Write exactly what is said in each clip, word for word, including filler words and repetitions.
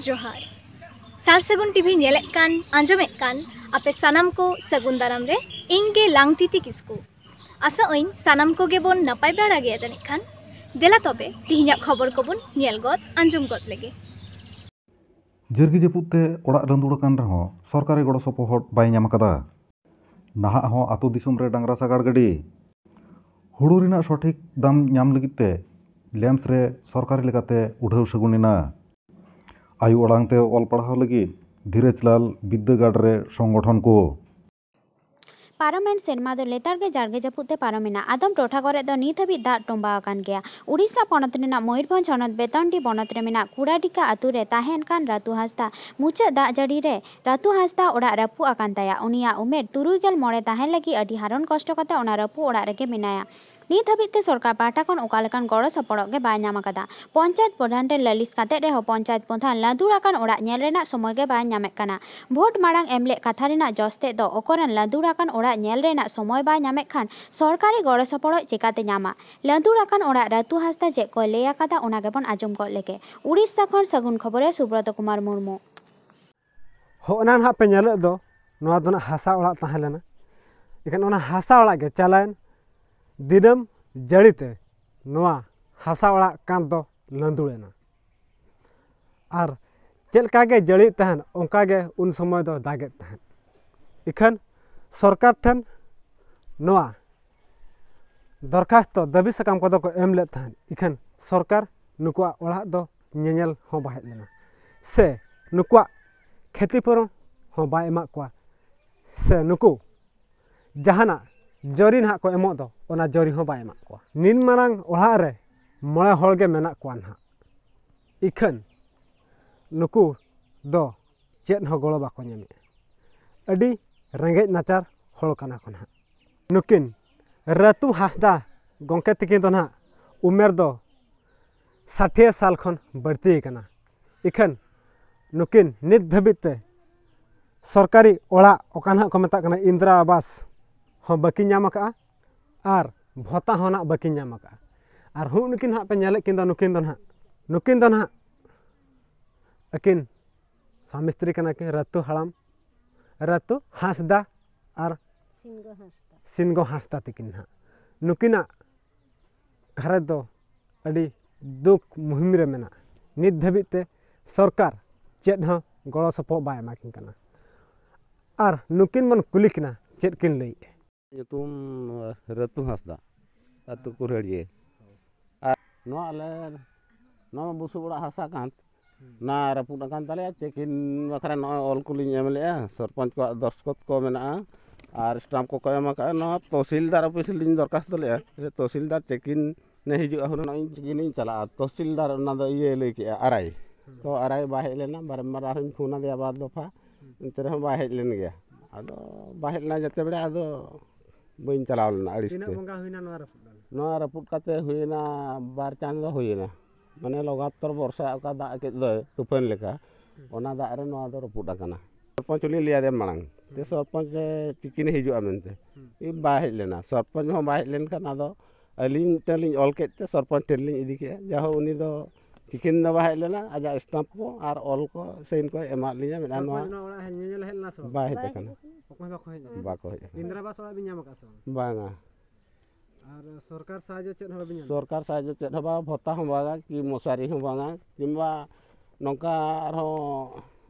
ᱡᱚᱦᱟᱨ᱾ ᱥᱟᱨ ᱥᱟᱹᱜᱩᱱ ᱴᱤᱵᱷᱤ ᱧᱮᱞᱮᱫ ᱠᱟᱱ, ᱟᱸᱡᱚᱢᱮᱫ ᱠᱟᱱ ᱟᱯᱮ ᱥᱟᱱᱟᱢ ᱠᱚ ᱥᱟᱹᱜᱩᱱ ᱫᱟᱨᱟᱢ ᱨᱮ ᱤᱧ ᱜᱮ ᱞᱟᱝᱛᱤᱛᱤ ᱠᱤᱥᱠᱩ᱾ ᱟᱥᱟᱜ ᱟᱹᱧ ᱥᱟᱱᱟᱢ ᱠᱚᱜᱮ ᱵᱚᱱ ᱱᱟᱯᱟᱭ ᱵᱟᱲᱟ ᱜᱮᱭᱟ ᱡᱟᱹᱱᱤᱡ ᱠᱷᱟᱱ᱾ ᱫᱮᱞᱟ ᱛᱚᱵᱮ ᱛᱤᱦᱤᱧᱟᱜ ᱠᱷᱚᱵᱚᱨ ᱠᱚᱵᱚᱱ ᱧᱮᱞ ᱜᱚᱫ, ᱟᱸᱡᱚᱢ ᱜᱚᱫ ᱞᱮᱜᱮ᱾ ᱡᱟᱹᱨᱜᱤ ᱡᱟᱹᱯᱩᱫ ᱛᱮ ᱚᱲᱟᱜ ᱞᱟᱹᱸᱫᱩᱲ ᱟᱠᱟᱱ ᱨᱮᱦᱚᱸ ᱥᱚᱨᱠᱟᱨᱤ ᱜᱚᱲᱚ ᱥᱚᱯᱚᱦᱚᱫ ᱵᱟᱭ ᱧᱟᱢ ᱟᱠᱟᱫᱟ᱾ ᱱᱟᱦᱟᱜ ᱦᱚᱸ ᱟᱹᱛᱩ ᱫᱤᱥᱚᱢ ᱨᱮ ᱰᱟᱝᱨᱟ ᱥᱟᱜᱟᱲ ᱜᱟᱹᱰᱤ᱾ ᱦᱩᱲᱩ ᱨᱮᱱᱟᱜ ᱥᱚᱴᱷᱤᱠ ᱫᱟᱢ ᱧᱟᱢ ᱞᱟᱹᱜᱤᱫ ᱛᱮ ᱞᱮᱢᱯᱥ ᱨᱮ ᱥᱚᱨᱠᱟᱨᱤ ᱞᱮᱠᱟᱛᱮ ᱩᱰᱷᱟᱹᱣ ᱥᱟᱹᱜᱩᱱ ᱮᱱᱟ᱾ ᱟᱭᱳ ᱟᱲᱟᱝ ᱛᱮ ᱚᱞ ᱯᱟᱲᱦᱟᱣ ᱞᱟᱹᱜᱤᱫ ᱫᱷᱤᱨᱟᱡᱽᱞᱟᱞ ᱵᱤᱫᱽᱫᱟᱹᱜᱟᱲ ᱨᱮ ᱥᱚᱝᱜᱚᱴᱷᱚᱱ ᱠᱚ᱾ ᱯᱟᱨᱚᱢᱮᱱ ᱥᱮᱨᱢᱟ ᱫᱚ ᱞᱮᱛᱟᱲ ᱜᱮ ᱡᱟᱨᱜᱮ ᱡᱟᱹᱯᱩᱫ ᱛᱮ ᱯᱟᱨᱚᱢᱮᱱᱟ᱾ ᱟᱫᱚᱢ ᱴᱚᱴᱷᱟ ᱠᱚᱨᱮ ᱫᱚ ᱱᱤᱛ ᱦᱟᱹᱵᱤᱡ ᱫᱟᱜ ᱴᱚᱸᱵᱟ ᱟᱠᱟᱱ ᱜᱮᱭᱟ᱾ ᱩᱲᱤᱥᱥᱟ ᱯᱚᱱᱚᱛ ᱨᱮᱱᱟᱜ ᱢᱚᱭᱩᱨᱵᱷᱚᱸᱡᱽ ᱦᱚᱱᱚᱛ ᱵᱮᱛᱚᱱᱰᱤ ᱵᱚᱱᱚᱛ ᱨᱮ ᱢᱮᱱᱟᱜ ᱠᱩᱲᱟᱰᱤᱠᱟ ᱟᱹᱛᱩ ᱨᱮ ᱛᱟᱦᱮᱱ ᱠᱟᱱ ᱨᱟᱛᱩ ᱦᱟᱸᱥᱫᱟ᱾ ᱢᱩᱪᱟᱹᱫ ᱫᱟᱜ ᱡᱟᱹᱲᱤ ᱨᱮ ᱨᱟᱛᱩ ᱦᱟᱸᱥᱫᱟ ᱚᱲᱟᱜ ᱨᱟᱹᱯᱩᱫ ᱟᱠᱟᱱ ᱛᱟᱭᱟ᱾ ᱩᱱᱤᱭᱟᱜ ᱩᱢᱮᱨ ᱛᱩᱨᱩᱭ ᱜᱮᱞ ᱢᱚᱬᱮ ᱛᱟᱦᱮᱱ ᱞᱟᱹᱜᱤᱫ ᱟᱹᱰᱤ ᱦᱟᱨᱚᱱ ᱠᱚᱥᱴᱚ ᱠᱟᱛᱮ ᱚᱱᱟ ᱨᱟᱹᱯᱩᱫ ᱚᱲᱟᱜ ᱨᱮᱜᱮ ᱢᱮᱱᱟᱭᱟ᱾ ᱱᱤᱛ ᱦᱟᱹᱵᱤᱡ ᱛᱮ ᱥᱚᱨᱠᱟᱨ ᱯᱟᱦᱴᱟ ᱠᱷᱚᱱ ᱚᱠᱟ ᱞᱮᱠᱟᱱ ᱜᱚᱲᱚ ᱥᱚᱯᱚᱦᱚᱫ ᱜᱮ ᱵᱟᱭ ᱧᱟᱢ ᱟᱠᱟᱫᱟ᱾ ᱯᱚᱧᱪᱟᱭᱮᱛ ᱯᱨᱚᱫᱷᱟᱱ ᱴᱷᱮᱱ ᱞᱟᱹᱞᱤᱥ ᱠᱟᱛᱮ ᱨᱮᱦᱚᱸ ᱯᱚᱧᱪᱟᱭᱮᱛ ᱯᱨᱚᱫᱷᱟᱱ ᱞᱟᱹᱫᱩᱲ ᱟᱠᱟᱱ ᱚᱲᱟᱜ ᱧᱮᱞ ᱨᱮᱱᱟᱜ ᱥᱚᱢᱚᱭ ᱜᱮ ᱵᱟᱭ ᱧᱟᱢᱮᱫ ᱠᱟᱱᱟ᱾ ᱵᱷᱳᱴ ᱢᱟᱲᱟᱝ ᱮᱢ ᱞᱮᱫ ᱠᱟᱛᱷᱟ ᱨᱮᱱᱟᱜ ᱡᱚᱥ ᱛᱮᱫ ᱫᱚ ᱚᱠᱚᱨᱮᱱ ᱞᱟᱹᱫᱩᱲ ᱟᱠᱟᱱ ᱚᱲᱟᱜ ᱧᱮᱞ ᱨᱮᱱᱟᱜ ᱥᱚᱢᱚᱭ ᱵᱟᱭ ᱧᱟᱢᱮᱫ ᱠᱷᱟᱱ ᱥᱚᱨᱠᱟᱨᱤ ᱜᱚᱲᱚ ᱥᱚᱯᱚᱦᱚᱫ ᱪᱮᱠᱟᱛᱮ ᱧᱟᱢᱟ? ᱞᱟᱹᱫᱩᱲ ᱟᱠᱟᱱ ᱚᱲᱟᱜ ᱨᱟᱹᱛᱩ ᱦᱟᱸᱥᱫᱟ ᱪᱮᱫ ᱠᱚᱭ ᱞᱟᱹᱭ ᱟᱠᱟᱫᱟ, ᱚᱱᱟ ᱜᱮᱵᱚᱱ ᱟᱸᱡᱚᱢ ᱜᱚᱫ ᱞᱮᱜᱮ᱾ ᱩᱲᱤᱥᱥᱟ ᱠᱷᱚᱱ ᱥᱟᱹᱜᱩᱱ ᱠᱷᱚᱵᱚᱨᱮ ᱥᱩᱵᱨᱚᱛ ᱠᱩᱢᱟᱨ ᱢᱩᱨᱢᱩ᱾ ᱦᱚᱸᱜᱼᱚ ᱱᱟ ᱱᱟᱦᱟᱜ ᱯᱮ ᱧᱮᱞᱮᱫ ᱫᱚ, ᱱᱚᱣᱟ ᱫᱚ ᱱᱟᱦᱟᱜ ᱦᱟᱥᱟ ᱚᱲᱟᱜ ᱛᱟᱦᱮᱸ ᱞᱮᱱᱟ᱾ ᱮᱱᱠᱷᱟᱱ ᱚᱱᱟ ᱦᱟᱥᱟ ᱚᱲᱟᱜ ᱜᱮ ᱪᱟᱞᱟᱣᱮᱱ ᱫᱤᱱᱟᱹᱢ ᱡᱟᱹᱲᱤ ᱛᱮ ᱱᱚᱣᱟ ᱦᱟᱥᱟ ᱚᱲᱟᱜ ᱠᱟᱸᱛ ᱫᱚ ᱞᱟᱹᱸᱫᱩᱲ ᱮᱱᱟ᱾ ᱟᱨ ᱪᱮᱫ ᱞᱮᱠᱟ ᱜᱮ ᱡᱟᱹᱲᱤᱭᱮᱫ ᱛᱟᱦᱮᱸᱫ, ᱚᱱᱠᱟ ᱜᱮ ᱩᱱ ᱥᱚᱢᱚᱭ ᱫᱚ ᱫᱟᱜᱮᱫ ᱛᱟᱦᱮᱸᱫ᱾ ᱤᱠᱷᱟᱹᱱ ᱥᱚᱨᱠᱟᱨ ᱴᱷᱮᱱ ᱱᱚᱣᱟ ᱫᱚᱨᱠᱷᱟᱥᱛᱚ, ᱫᱟᱹᱵᱤ ᱥᱟᱠᱟᱢ ᱠᱚᱫᱚ ᱠᱚ ᱮᱢ ᱞᱮᱫ ᱛᱟᱦᱮᱸᱫ᱾ ᱤᱠᱷᱟᱹᱱ ᱥᱚᱨᱠᱟᱨ ᱱᱩᱠᱩᱣᱟᱜ ᱚᱲᱟᱜ ᱫᱚ ᱧᱮᱧᱮᱞ ᱦᱚᱸ ᱵᱟᱭ ᱦᱮᱡ ᱞᱮᱱᱟ, ᱥᱮ ᱱᱩᱠᱩᱣᱟᱜ ᱠᱷᱮᱛᱤ ᱯᱩᱨᱚᱱ ᱦᱚᱸ ᱵᱟᱭ ᱮᱢᱟᱜ ᱠᱚᱣᱟ, ᱥᱮ ᱱᱩᱠᱩ ᱡᱟᱦᱟᱱᱟᱜ ᱡᱚᱨᱤ ᱱᱟᱦᱟᱜ ᱠᱚ ᱮᱢᱚᱜ ᱫᱚ, ᱚᱱᱟ ᱡᱚᱨᱤ ᱦᱚᱸ ᱵᱟᱭ ᱮᱢᱟᱜ ᱠᱚᱣᱟ᱾ ᱱᱤᱱ ᱢᱟᱨᱟᱝ ᱚᱲᱟᱜ ᱨᱮ ᱢᱚᱬᱮ ᱦᱚᱲ ᱜᱮ ᱢᱮᱱᱟᱜ ᱠᱚᱣᱟ ᱱᱟᱦᱟᱜ᱾ ᱤᱠᱷᱟᱹᱱ ᱱᱩᱠᱩ ᱫᱚ ᱪᱮᱫ ᱦᱚᱸ ᱜᱚᱲᱚ ᱵᱟᱠᱚ ᱧᱟᱢᱮᱫᱼᱟ᱾ ᱟᱹᱰᱤ ᱨᱮᱸᱜᱮᱡ ᱱᱟᱪᱟᱨ ᱦᱚᱲ ᱠᱟᱱᱟ ᱠᱚ ᱱᱟᱦᱟᱜ᱾ ᱱᱩᱠᱤᱱ ᱨᱟᱹᱛᱩ ᱦᱟᱸᱥᱫᱟ ᱜᱚᱢᱠᱮ ᱛᱤᱠᱤᱱ ᱫᱚ ᱱᱟᱦᱟᱜ ᱩᱢᱮᱨ ᱫᱚ ᱥᱟᱴᱷᱤᱭᱟᱹ ᱥᱟᱞ ᱠᱷᱚᱱ ᱵᱟᱹᱲᱛᱤ ᱟᱠᱟᱱᱟ᱾ ᱤᱠᱷᱟᱹᱱ ᱱᱩᱠᱤᱱ ᱱᱤᱛ ᱫᱷᱟᱹᱵᱤᱡ ᱛᱮ ᱥᱚᱨᱠᱟᱨᱤ ᱚᱲᱟᱜ, ᱚᱠᱟ ᱱᱟᱦᱟᱜ ᱠᱚ ᱢᱮᱛᱟᱜ ᱠᱟᱱᱟ ᱤᱱᱫᱨᱟ ᱟᱵᱟᱥ, ᱦᱚᱸ ᱵᱟᱹᱠᱤᱱ ᱧᱟᱢ ᱟᱠᱟᱫᱼᱟ ᱟᱨ ᱵᱷᱚᱛᱟ ᱦᱚᱸ ᱱᱟᱦᱟᱜ ᱵᱟᱹᱠᱤᱱ ᱧᱟᱢ ᱟᱠᱟᱫᱼᱟ᱾ ᱟᱨ ᱦᱩᱸ, ᱱᱩᱠᱤᱱ ᱱᱟᱦᱟᱜ ᱯᱮ ᱧᱮᱞᱮᱫ ᱠᱤᱱ ᱫᱚ, ᱱᱩᱠᱤᱱ ᱫᱚ ᱱᱟᱦᱟᱜ, ᱱᱩᱠᱤᱱ ᱫᱚ ᱱᱟᱦᱟᱜ ᱟᱹᱠᱤᱱ ᱥᱟᱢᱤ ᱥᱛᱨᱤ ᱠᱟᱱᱟ ᱠᱤᱱ, ᱨᱟᱹᱛᱩ ᱦᱟᱲᱟᱢ, ᱨᱟᱹᱛᱩ ᱦᱟᱸᱥᱫᱟ ᱟᱨ ᱥᱤᱱᱜᱚ ᱦᱟᱸᱥᱫᱟ᱾ ᱥᱤᱱᱜᱚ ᱦᱟᱸᱥᱫᱟ ᱛᱟᱹᱠᱤᱱ ᱱᱟᱦᱟᱜ᱾ ᱱᱩᱠᱤᱱᱟᱜ ᱜᱷᱟᱨᱚᱸᱡᱽ ᱫᱚ ᱟᱹᱰᱤ ᱫᱩᱠ ᱢᱩᱦᱤᱢ ᱨᱮ ᱢᱮᱱᱟᱜᱼᱟ᱾ ᱱᱤᱛ ᱫᱷᱟᱹᱵᱤᱡ ᱛᱮ ᱥᱚᱨᱠᱟᱨ ᱪᱮᱫ ᱦᱚᱸ ᱜᱚᱲᱚ ᱥᱚᱯᱚᱦᱚᱫ ᱵᱟᱭ ᱮᱢᱟ ᱠᱤᱱ ᱠᱟᱱᱟ᱾ ᱟᱨ ᱱᱩᱠᱤᱱ ᱵᱚᱱ ᱠᱩᱞᱤ ᱠᱤᱱᱟ, ᱪᱮᱫ ᱠᱤᱱ ᱞᱟᱹᱭᱮᱫᱼᱟ? ᱧᱩᱛᱩᱢ ᱨᱟᱹᱛᱩ ᱦᱟᱸᱥᱫᱟ, ᱟᱹᱛᱩ ᱠᱩᱨᱦᱟᱹᱲᱤᱭᱟᱹ᱾ ᱟᱨ ᱱᱚᱣᱟ ᱟᱞᱮ, ᱱᱚᱣᱟ ᱵᱩᱥᱩᱵ ᱚᱲᱟᱜ ᱦᱟᱥᱟ ᱠᱟᱱ, ᱚᱱᱟ ᱨᱟᱹᱯᱩᱫ ᱟᱠᱟᱱ ᱛᱟᱞᱮᱭᱟ᱾ ᱪᱮᱠᱤᱱ ᱵᱟᱠᱷᱨᱟ ᱱᱚᱜᱼᱚᱭ ᱚᱞ ᱠᱚᱞᱤᱧ ᱮᱢ ᱞᱮᱜᱼᱟ, ᱥᱚᱨᱯᱚᱧᱪ ᱠᱚᱣᱟᱜ ᱫᱚᱥᱠᱚᱛ ᱠᱚ ᱢᱮᱱᱟᱜᱼᱟ ᱟᱨ ᱥᱴᱟᱢᱯ ᱠᱚᱠᱚ ᱮᱢ ᱟᱠᱟᱫᱼᱟ᱾ ᱱᱚᱣᱟ ᱛᱚᱦᱥᱤᱞᱫᱟᱨ ᱚᱯᱷᱤᱥ ᱨᱮᱞᱤᱧ ᱫᱚᱨᱠᱷᱟᱥᱛ ᱞᱮᱜᱼᱟ, ᱡᱮ ᱛᱚᱦᱥᱤᱞᱫᱟᱨ ᱪᱮᱠᱤᱱ ᱱᱮ ᱦᱤᱡᱩᱜᱼᱟ, ᱦᱩᱱᱟᱹᱝ ᱱᱚᱜᱼᱚᱭ ᱪᱮᱠᱤᱱᱤᱧ ᱪᱟᱞᱟᱜᱼᱟ᱾ ᱛᱚᱦᱥᱤᱞᱫᱟᱨ ᱚᱱᱟ ᱫᱚ ᱤᱭᱟᱹ ᱞᱟᱹᱭ ᱠᱮᱜᱼᱟ, ᱟᱨᱟᱭ᱾ ᱛᱚ ᱟᱨᱟᱭ ᱵᱟᱭ ᱦᱮᱡ ᱞᱮᱱᱟ, ᱵᱟᱨᱮᱢᱵᱟᱨ ᱟᱨᱦᱚᱸᱧ ᱯᱷᱳᱱ ᱟᱫᱮᱭᱟ ᱵᱟᱨ ᱫᱚᱯᱷᱟ, ᱮᱱᱛᱮ ᱨᱮᱦᱚᱸ ᱵᱟᱭ ᱦᱮᱡ ᱞᱮᱱ ᱜᱮᱭᱟ᱾ ᱟᱫᱚ ᱵᱟᱭ ᱦᱮᱡ ᱞᱮᱱᱟ ᱡᱮᱛᱮ ᱵᱮᱲᱟ, ᱟᱫᱚ ᱵᱟᱹᱧ ᱪᱟᱞᱟᱣ ᱞᱮᱱᱟ ᱟᱹᱲᱤᱥ ᱛᱤᱱᱟᱹᱜ ᱛᱮ᱾ ᱵᱚᱸᱜᱟ ᱦᱩᱭᱱᱟ ᱱᱚᱣᱟ ᱨᱟᱹᱯᱩᱫ ᱫᱚ? ᱱᱚᱣᱟ ᱨᱟᱹᱯᱩᱫ ᱠᱟᱛᱮ ᱦᱩᱭᱮᱱᱟ ᱵᱟᱨ ᱪᱟᱸᱫᱚ ᱦᱩᱭᱮᱱᱟ, ᱢᱟᱱᱮ ᱞᱚᱜᱟᱛᱟᱨ ᱵᱚᱨᱥᱟ ᱚᱠᱟ ᱫᱟᱜ ᱠᱮᱫ ᱫᱚᱭ ᱛᱩᱯᱷᱟᱹᱱ ᱞᱮᱠᱟ, ᱚᱱᱟ ᱫᱟᱜ ᱨᱮ ᱱᱚᱣᱟ ᱫᱚ ᱨᱟᱹᱯᱩᱫ ᱟᱠᱟᱱᱟ᱾ ᱥᱚᱨᱯᱚᱧᱪ ᱦᱚᱸᱞᱤᱧ ᱞᱟᱹᱭ ᱟᱫᱮᱭᱟ ᱢᱟᱲᱟᱝ, ᱡᱮ ᱥᱚᱨᱯᱚᱧᱪ ᱮ ᱪᱤᱠᱤᱱᱮ ᱦᱤᱡᱩᱜᱼᱟ ᱢᱮᱱᱛᱮ᱾ ᱤᱧ ᱵᱟᱭ ᱦᱮᱡ ᱞᱮᱱᱟ, ᱥᱚᱨᱯᱚᱧᱪ ᱦᱚᱸ ᱵᱟᱭ ᱦᱮᱡ ᱞᱮᱱᱠᱷᱟᱱ ᱟᱫᱚ ᱟᱹᱞᱤᱧ ᱢᱤᱫᱴᱮᱱ ᱞᱤᱧ ᱚᱞ ᱠᱮᱫ ᱛᱮ ᱥᱚᱨᱯᱚᱧᱪ ᱴᱷᱮᱱ ᱞᱤᱧ ᱤᱫᱤ ᱠᱮᱜᱼᱟ᱾ ᱡᱟᱦᱳ, ᱩᱱᱤ ᱫᱚ ᱪᱤᱠᱤᱱ ᱫᱚ ᱵᱟᱭ ᱦᱮᱡ ᱞᱮᱱᱟ, ᱟᱡᱟᱜ ᱥᱴᱟᱢᱯ ᱠᱚ ᱟᱨ ᱚᱞ ᱠᱚ ᱥᱟᱭᱤᱱ ᱠᱚᱭ ᱮᱢᱟᱫ ᱞᱤᱧᱟ, ᱢᱮᱱᱟ ᱱᱚᱣᱟ ᱥᱚᱨᱯᱚᱧᱪ ᱱᱚᱣᱟ ᱚᱲᱟᱜ ᱦᱮᱡ ᱧᱮᱧᱮᱞ ᱦᱮᱡ ᱞᱮᱱᱟ ᱥᱮ ᱵᱟᱝ? ᱵᱟᱭ ᱦᱮᱡ ᱟᱠᱟᱱᱟ᱾ ᱚᱠᱚᱭ ᱦᱚᱸ ᱵᱟᱠᱚ ᱦᱮᱡ ᱟᱠᱟᱱᱟ᱾ ᱵᱟᱠᱚ ᱦᱮᱡ ᱟᱠᱟᱱᱟ᱾ ᱤᱱᱫᱨᱟ ᱟᱵᱟᱥ ᱚᱲᱟᱜ ᱵᱤᱱ ᱧᱟᱢ ᱟᱠᱟᱫ ᱥᱮ ᱵᱟᱝ? ᱵᱟᱝᱟ᱾ ᱟᱨ ᱥᱚᱨᱠᱟᱨ ᱥᱟᱦᱟᱡᱽᱡᱚ ᱪᱮᱫ ᱦᱚᱸ ᱵᱟᱵᱤᱱ ᱧᱟᱢ? ᱥᱚᱨᱠᱟᱨ ᱥᱟᱦᱟᱡᱽᱡᱚ ᱪᱮᱫ ᱦᱚᱸ ᱵᱟᱝ, ᱵᱷᱚᱛᱟ ᱦᱚᱸ ᱵᱟᱝᱟ, ᱠᱤ ᱢᱚᱥᱟᱨᱤ ᱦᱚᱸ ᱵᱟᱝᱟ, ᱠᱤᱝᱵᱟ ᱱᱚᱝᱠᱟ ᱟᱨᱦᱚᱸ